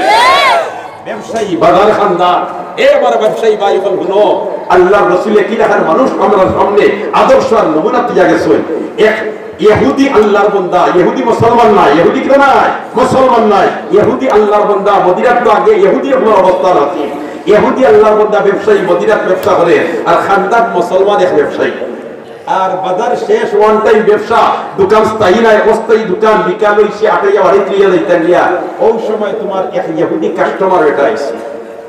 ব্যবসায়ী, বাজার খান্দার, এ আমার ব্যবসায়ী ভাই, এখন হুনো, আল্লাহর রসুলে কি লেখার মানুষ আমরা সামনে আদর্শ আর নমুনা দিয়া গেছেন। এক ইহুদি আল্লাহর বন্দা, ইহুদি মুসলমান নাই, ইহুদি কেউ নাই, মুসলমান নাই, ইহুদি আল্লাহর বন্দা, মদিনাত তো আগে ইহুদি আপনার অবস্থান আছে। ইহুদি আল্লাহর বন্দা ব্যবসায়ী, মদিনাত ব্যবসা করে, আর খান্দাত মুসলমান এক ব্যবসায়ী। আর বাজার শেষ, ওয়ান টাইম ব্যবসা, দোকান স্থায়ী নাই, অস্থায়ী দোকান, বিকাল হইছে, আটাইয়া বাড়িত লইয়া যাইতা গিয়া। ওই সময় তোমার এক ইহুদি কাস্টমার এটা আইছে।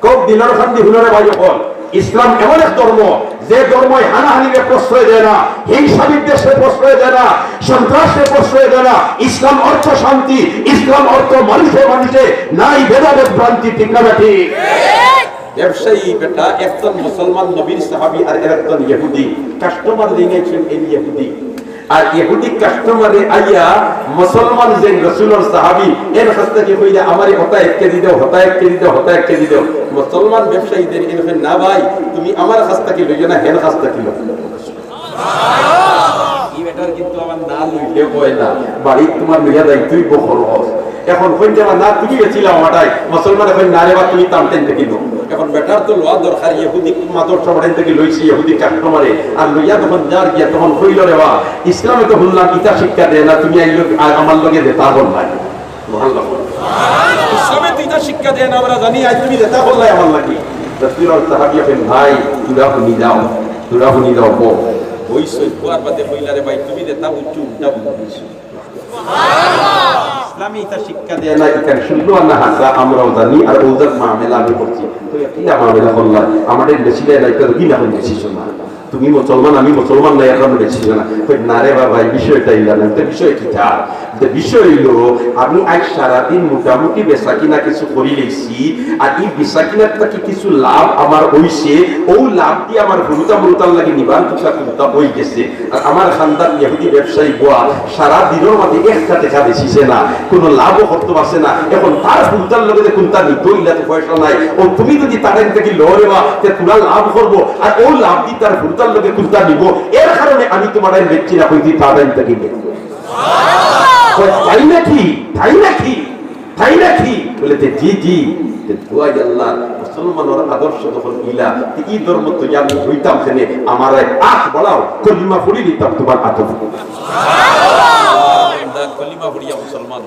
খুব দিলর খান্দি হুনরে ভাই অকল, ইসলাম এমন এক ধর্ম, যে ধর্মই হানাহানিরে প্রশ্রয় দেয় না, হিংসা বিদ্বেষে প্রশ্রয় দেয় না, সন্ত্রাসে প্রশ্রয় দেয় না। ইসলাম অর্থ শান্তি, ইসলাম অর্থ মানুষে মানুষে নাই ভেদাভেদ ভ্রান্তি, ঠিক না ঠিক? ব্যবসায়ী বেটা, একজন মুসলমান নবীর সাহাবী আর একজন ইহুদি। কাস্টমার লইয়া আইছেন এই ইহুদি। আর ইহুদি কাস্টমারে আইয়া মুসলমান যে রসুলর সাহাবী, এর কাছ থাকি কইরা, "আমারে হতা এক কেজি দেও, হতা এক কেজি দেও, হতা এক কেজি দেও।" মুসলমান ব্যবসায়ীদের এরকম, "না ভাই, তুমি আমার কাছ থাকি লইও না, হেন কাছ থাকি লও।" ই বেটার কিন্তু আবার না লইলে হয় না, বাড়িত তোমার লইয়া যাইতেই বকর। এখন কইন যাবা, "না, তুমি বেচিলাও আমাটাই।" মুসলমানে কইন, "না রে বা, তুমি তান টাইন থাকি লও।" এখন বেটার তো লওয়া দরকার, ইহুদি মাদর সবটাইন থাকি লইছি, ইহুদি কাস্টমারে, আর লইয়া তখন যার গিয়া তখন কইল, "রে বা, ইসলামে তো হুনলাম ইতা শিক্ষা দেয় না, তুমি আইলো, আ-, আমার লগে যেতা করলাই।" সুবহানাল্লাহ। ইসলামে তো ইতা শিক্ষা দেয় না, আমরা জানি, আজ তুমি যেতা করলাই আমার লাগি। রাসূলুল্লাহ সাহাবী কইন, "ভাই, তোরা হুনি যাও, তোরা হুনি যাও, বউ।" ওই সৈকুয়ার বাদে কইলা, "রে ভাই, তুমি যেতা বুঝছো, উল্টা বুঝছো।" ইসলামে ইতা শিক্ষা দেয় না, ইখান শুনলো না হাসা, আমরাও জানি, আর ওজার মামলা আমি করছি। তো কিতা মামলা করলা? আমাদের বেশি দেয় না, ইটা কি না বেশি শোনা? তুমি মুসলমান, আমি মুসলমান না, এখন বেশি শোনা। কই, "না রে বাবা, এই বিষয়টা ইলা না, তো বিষয় কি তা?" তো বিষয় হইলো, আমি আজ সারাদিন মোটামুটি বেচা কিনা কিছু করি লইছি, আর এই বেচা কিনার থাকি কিছু লাভ আমার হইছে, ও লাভ দিয়ে আমার হুরুতা মুরুতার লাগি নিবার কুন্তা কুন্তা হই গেছে। আর আমার খান্দাত ইহুদি ব্যবসায়ী বুয়া সারা দিনর মাঝে একটা টেকা বেচিছে না, কোনো লাভও করতে পারছে না। এখন তার হুরুতার লগে যে কুন্তা নিত, ইলা তো পয়সা নাই। ও তুমি যদি তার টাইন থাকি লও রে বা, তে তোরা লাভ করবো, আর ও লাভ দি তার হুরুতার লগে কুন্তা নিব, এর কারণে আমি তোমার টাইন বেচছি না, কইছি তার টাইন থাকি নিব। কয়, "তাই নাকি? তাই নাকি?" তাই নাকি? বলে, "তে জি, জি।" তে দুয়াই আল্লাহ, মুসলমানর আদর্শ যখন ইলা, তে ই ধর্ম তো আমি হইতাম কেনে, আমার এক আখ বাড়াও, কলিমা পড়ি নিতাম তোমার আদর্শ। কলিমা পড়িয়া মুসলমান।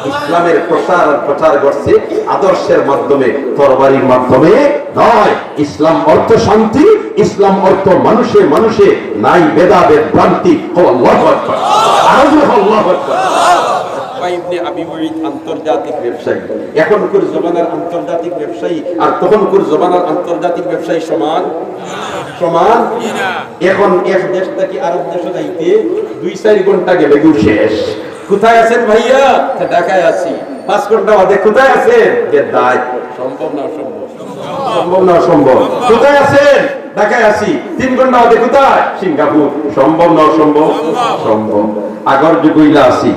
ইসলামের প্রসার আর প্রচার ঘটছে আদর্শের মাধ্যমে, তরবারির মাধ্যমে নয়। ইসলাম অর্থ শান্তি, ইসলাম অর্থ মানুষে মানুষে নাই ভেদাভেদ ভ্রান্তি। কও আল্লাহু আকবার। আরো জোরে কও আল্লাহু আকবার। উকবা ইবনে আবি মুইত আন্তর্জাতিক ব্যবসায়ী। এখনকার জমানার আন্তর্জাতিক ব্যবসায়ী আর তখনকার জমানার আন্তর্জাতিক ব্যবসায়ী সমান? সমান? এখন এক দেশ থাকি আরব দেশে যাইতে দুই চাইর ঘন্টা গেলে গু শেষ। "কোথায় আছেন ভাইয়া?" "ঢাকায় আছি।" পাঁচ ঘন্টা বাদে, "কোথায় আছেন?" "জেদ্দায়।" সম্ভব না অসম্ভব? সম্ভব না অসম্ভব? "কোথায় আছেন?" "ঢাকায় আছি।" তিন ঘন্টা বাদে, "কোথায়?" "সিঙ্গাপুর।" সম্ভব না অসম্ভব? সম্ভব। আগর যুগ ইলা আছি?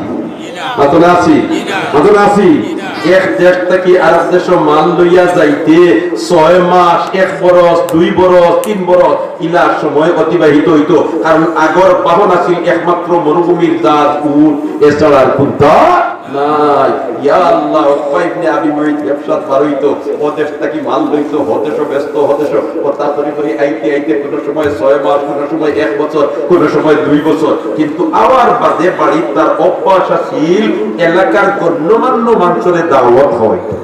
মাতো না আছি? মাতো না আছি? এক দেশ থাকি আরক দেশো মাল লইয়া যাইতে ছয় মাস, এক বরস, দুই বরস, তিন বরস, ইলা সময় অতিবাহিত অইতো। কারণ আগর বাহন আছিল একমাত্র মরুভূমির জাহাজ, উট, এছাড়া আর কুন্তা নাই। ইয়া আল্লাহ, উকবা ইবনে আবি মুইত ব্যবসাত বার অইতো, অউ দেশ থাকি মাল লইতো, অউ দেশো বেচতো, অউ দেশো, অতা করি করি আইতে আইতে কুনু সময় ছয় মাস, কুনু সময় এক বছর, কুনু সময় দুই বছর। কিন্তু আওয়ার বাদে বাড়িত তার অভ্যাস আছিল এলাকার গণ্যমান্য মানষরে দাওয়াত খাওয়াইতো।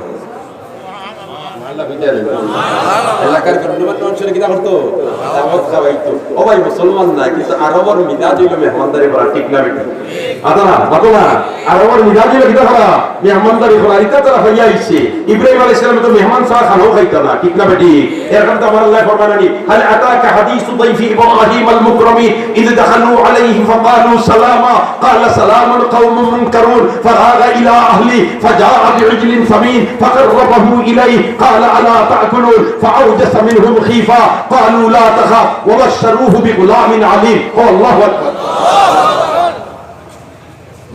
এলাকার গণ্যমান্য মানষরে কিতা করতো? দাওয়াত খাওয়াইতো। ও ভাই, মুসলমান নায়, কিন্তু আরবর মিজাজ অইলো মেহমানদারি করা, ঠিক না বেঠিক? মাতো না, মাতো না। আরবর মিজাজ অইলো কিতা করা? মেহমানদারি করা। ইতা তারা পাইয়া আইছে। ইব্রাহিম আলাইহিস সালামে তো মেহমান ছাড়া খানাও খাইতা না, ঠিক না বেঠিক? এর কারণে তো আমার আল্লায় ফরমাইন নি, "হাল আতাকা হাদিসু দাইফি ইব্রাহিম আল মুকরামিন, ইয দাখালু আলাইহি ফাকালু সালামা, ক্বালা সালামুন কওমুন মুনকারুন, ফারাগা ইলা আহলি, ফাজাআ বিইজলিন সামিন, ফাকাররাবাহু ইলাইহিম, ক্বালা আলা তাকুলুন, ফাআওজাসা মিনহুম খিফা, ক্বালু লা তাখাফ, ওয়া বাশশারুহু বিগুলামিন আলিম।" ও আল্লাহু আকবার।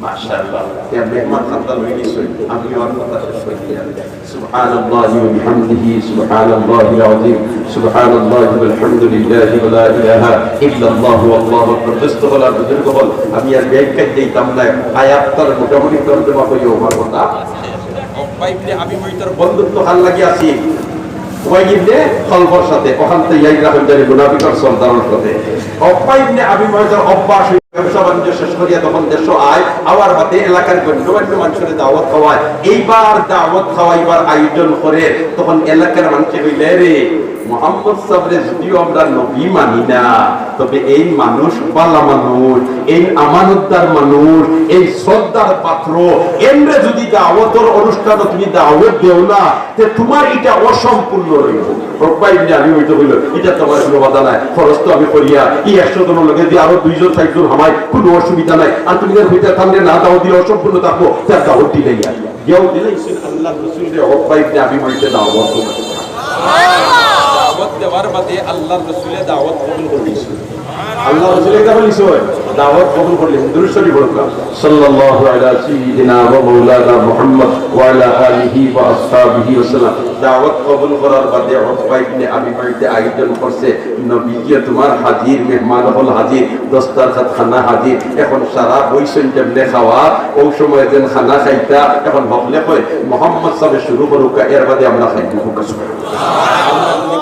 মাশাআল্লাহ। ইয়া মেহমান খান্দান অই গেছে, আমি আর কথা শেষ করি দিয়া। সুবহানাল্লাহি ওয়া বিহামদিহি, সুবহানাল্লাহিল আযীম, সুবহানাল্লাহি ওয়াল হামদুলিল্লাহি ওয়া লা ইলাহা ইল্লাল্লাহু ওয়াল্লাহু আকবার। দোস্ত অকল আর বুজুর্গ অকল, আমি আর ব্যাখ্যা দিতাম না। আয়াতটার মোটামুটি তর্জমা করি আমার কথা। উকবা ইবনে আবি মুইতর বন্ধুত্ব কার লাগি আছিল? উবাই ইবনে খলফর সাথে, অখান তো ইয়াইরা হইল মুনাফিকর সর্দারর সাথে। উকবা ইবনে আবি মুইতর অভ্যাস ব্যবসা বাণিজ্য শেষ করিয়া তখন দেশো আয়, আওয়ার বাদে এলাকার গণ্যমান্য মানষরে দাওয়াত খাওয়ায়। এইবার দাওয়াত খাওয়াইবার আয়োজন করে, তখন এলাকার মানষে কইলে, "রে, মোহাম্মদ সাবরে যদিও আমরা নবী মানি না, তবে এইন মানুষ বালা মানুষ, এইন আমানতদার মানুষ, এইন শ্রদ্ধার পাত্র, এনরে যদি দাওয়াতর অনুষ্ঠানো তুমি দাওয়াত দেও না, তে তুমার ইটা অসম্পূর্ণ রইবো।" উকবা ইবনে আবি মুইতে কইলো, "ইটা তো আমার কুনু বাধা নাই, খরচ তো আমি করিয়ার, ই একশো জনর লগে যদি আরো দুইজন চাইরজন হামায়, কুনু অসুবিধা নাই। আর তুমি যেন কইতায় তানরে না দাওয়াত দিলে অসম্পূর্ণ থাকবো, তার দাওয়াত দিলাইয়ার।" গিয়াও দিলাইছইন আল্লাহর রসুলরে উকবা ইবনে আবি মুইতে দাওয়াত। দাওয়াত দেওয়ার বাদে আল্লাহর রসুলে দাওয়াত কবুল করি নিছইন। আল্লাহর রসুলে কিতা করি নিছইন? দাওয়াত কবুল করি নিছইন। দুরূদ শরীফ পড়ুক্কা। সাল্লাল্লাহু আলা সাইয়্যিদিনা ওয়া মাওলানা মুহাম্মদ ওয়া আলা আলিহি ওয়া আসহাবিহি ওয়া সাল্লাম। দাওয়াত কবুল করার বাদে উকবা ইবনে আবি মুইতে আয়োজন করছে, "নবীজি তুমার হাজির, মেহমান অকল হাজির, দস্তরখান খানা হাজির, এখন সারা বইছইন যেমনে খাওয়া, অউ সময় যেন খানা খাইতা, এখন হকলে কয়, মোহাম্মদ সাবে শুরু করুক্কা, এর বাদে আমরা খাইমু।"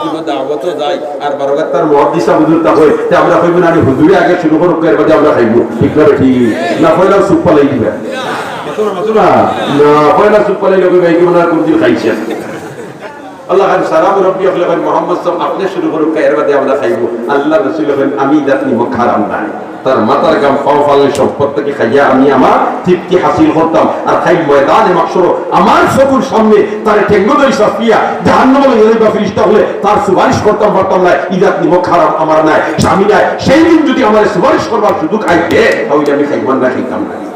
কুনু দাওয়াতো যাই, আর বারো গাত্তার মুহাদ্দিস সাব হুজুর তা কয়, তে আমরা কইমু না, "আরে হুজুরে আগে শুরু করুক্কা, এর বাদে আমরা খাইমু।" ঠিক না বেঠিক? না, পয়লা সুপ ফালাই দিবা। মাতো না, মাতো না। না, পয়লা সুপ ফালাই দিবা, "ভাই, কি মনে হয় কোন দিন খাইছে?" আল্লাহ খান সারা মুরব্বি অকলে কইন, "মোহাম্মদ সাব, আপনে শুরু করুক্কা, এর বাদে আমরা খাইমু।" আল্লাহর রসুলে কইন, "আমি ইজাত নিমক হারাম নায়।" তার মাথার ঘাম পাও ফালাইল সম্পদ থাকি খাইয়া আমি আমার তৃপ্তি হাসিল করতাম। আর কাইল ময়দানে মাহশরো আমার চকুর সামনে তারে ঠেঙ্গো ধরি চাপিয়া জাহান্নামো লইয়া যাইবা ফিরিস্তা অকলে, তার সুপারিশ করতাম পারতাম নায়। ইজাত নিমক হারাম আমার নায়, স্বামী নায়। সেই দিন যদি আমারে সুপারিশ করবার সুযোগ আইতে, তাইলে আমি খাইমু আর না খাইতাম না।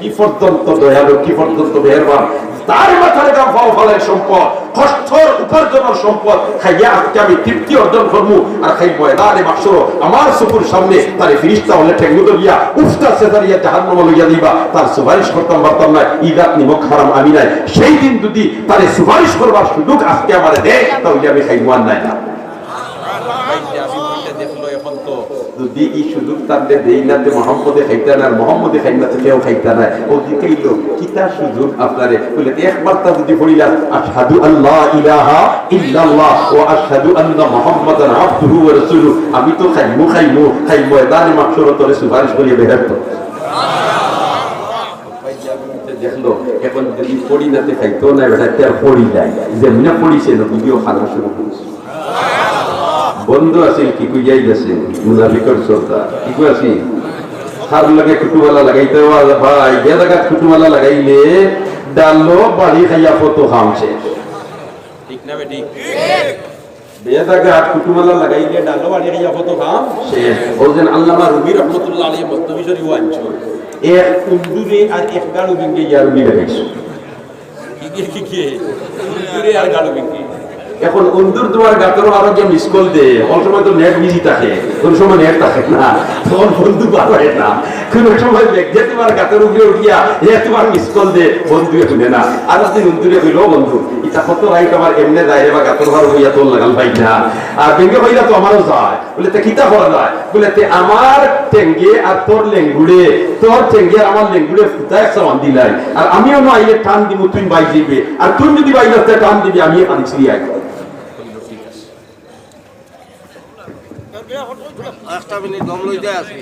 কি পর্যন্ত দয়ালু, কি পর্যন্ত মেহেরবান। তার মাথার ঘাম পাও ফালাইল সম্পদ, কষ্টর উপার্জনর সম্পদ খাইয়া আজকে আমি তৃপ্তি অর্জন করমু। আর কাইল ময়দানে মাহশরো আমার চকুর সামনে তারে ফিরিস্তা অকলে ঠেঙ্গো ধরিয়া উফতা ছেতারিয়া জাহান্নামো লইয়া যাইবা, তার সুপারিশ করতাম পারতাম নায়। ইজাত নিমক হারাম আমি নায়। সেই দিন যদি তারে সুপারিশ করবার সুযোগ আজকে আমারে দেয়, তাইলে আমি খাইমু আর নায় না। ভাই, যে আমি বইটা দেখলো, এখন তো যদি ই সুযোগ তানরে দেই না, তে মোহাম্মদে খাইতা না, আর মোহাম্মদে খাইন না, তে কেউ খাইতা না। অউ দেখাইলো, কিতা সুযোগ আপনারে। বলে, "একবার তা যদি পড়িলা, আশহাদু আল্লা ইলাহা ইল্লাল্লাহ ওয়া আশহাদু আন্না মুহাম্মাদান আবদুহু ওয়া রাসূলুহু, আমি তো খাইমু, খাইমু, খাইমু, ময়দানে মাহশরো তোরে সুপারিশ করিয়া বেহেশতো।" ভাই, যে আমি বইটা দেখলো, এখন যদি পড়ি না, তে খাইতো না, বেটা, তে আর পড়ি যায়। যেমনে পড়িছে, নবীজিও খানা শুরু করছে। বন্ধু আছিল, কি কইয়াই গেছে, মুনাফিকর সর্দার। কি কই আছিল? তার লগে কুটুমালা লাগাইতে, ও ভাই, যে জাগাত কুটুমালা লাগাইলে, ডালো বাড়ি খাইয়া ফতো খাম শেষ। ঠিক না বেঠিক? যে জাগাত কুটুমালা লাগাইলে, ডালো বাড়ি খাইয়া ফতো খাম শেষ। অউ যেন আল্লামা রুমি রহমতুল্লাহ আলাইহি মস্তবি শরীফও আনছো। এক উন্দুরে আর এক গাড়ু বিঙ্গে ইয়ার উনি লাগাইছো। কি কি, কি কি? উন্দুরে আর গাড়ু বিঙ্গে। এখন উন্দুর তুমার গাতর আরো যে miss call দে, অউ সময় তো net busy থাকে, কুনু সময় net থাকে না, তখন বন্ধু বার অয় না। কুনু সময় বেগে তুমার গাতর উপরে উঠিয়া হে তুমার মিস কল দে, বন্ধুয়ে হুনে না। আর একদিন বন্ধুরে কইল, "ও বন্ধু, ইতা কত রাইত আমার এমনে যায় রে বা, গাতর পার অইয়া তোর লাগাল পাই না।" আর বেগে কইলা, "তো আমারও যায়।" বুলে, "তে কিতা করা যায়?" বুলে, "তে আমার টেঙ্গে আর তোর লেঙ্গুড়ে, তোর টেঙ্গে আর আমার লেঙ্গুড়ে ফুটা একটা বান্ধিলাই, আর আমিও না আইলে টান দিমু, তুই বাই যাইবে, আর তুই যদি বাই যাস, তে টান দিবি, আমি এখানে ছিড়ি আইব।" একটা মিনিট দম লইতে আছি।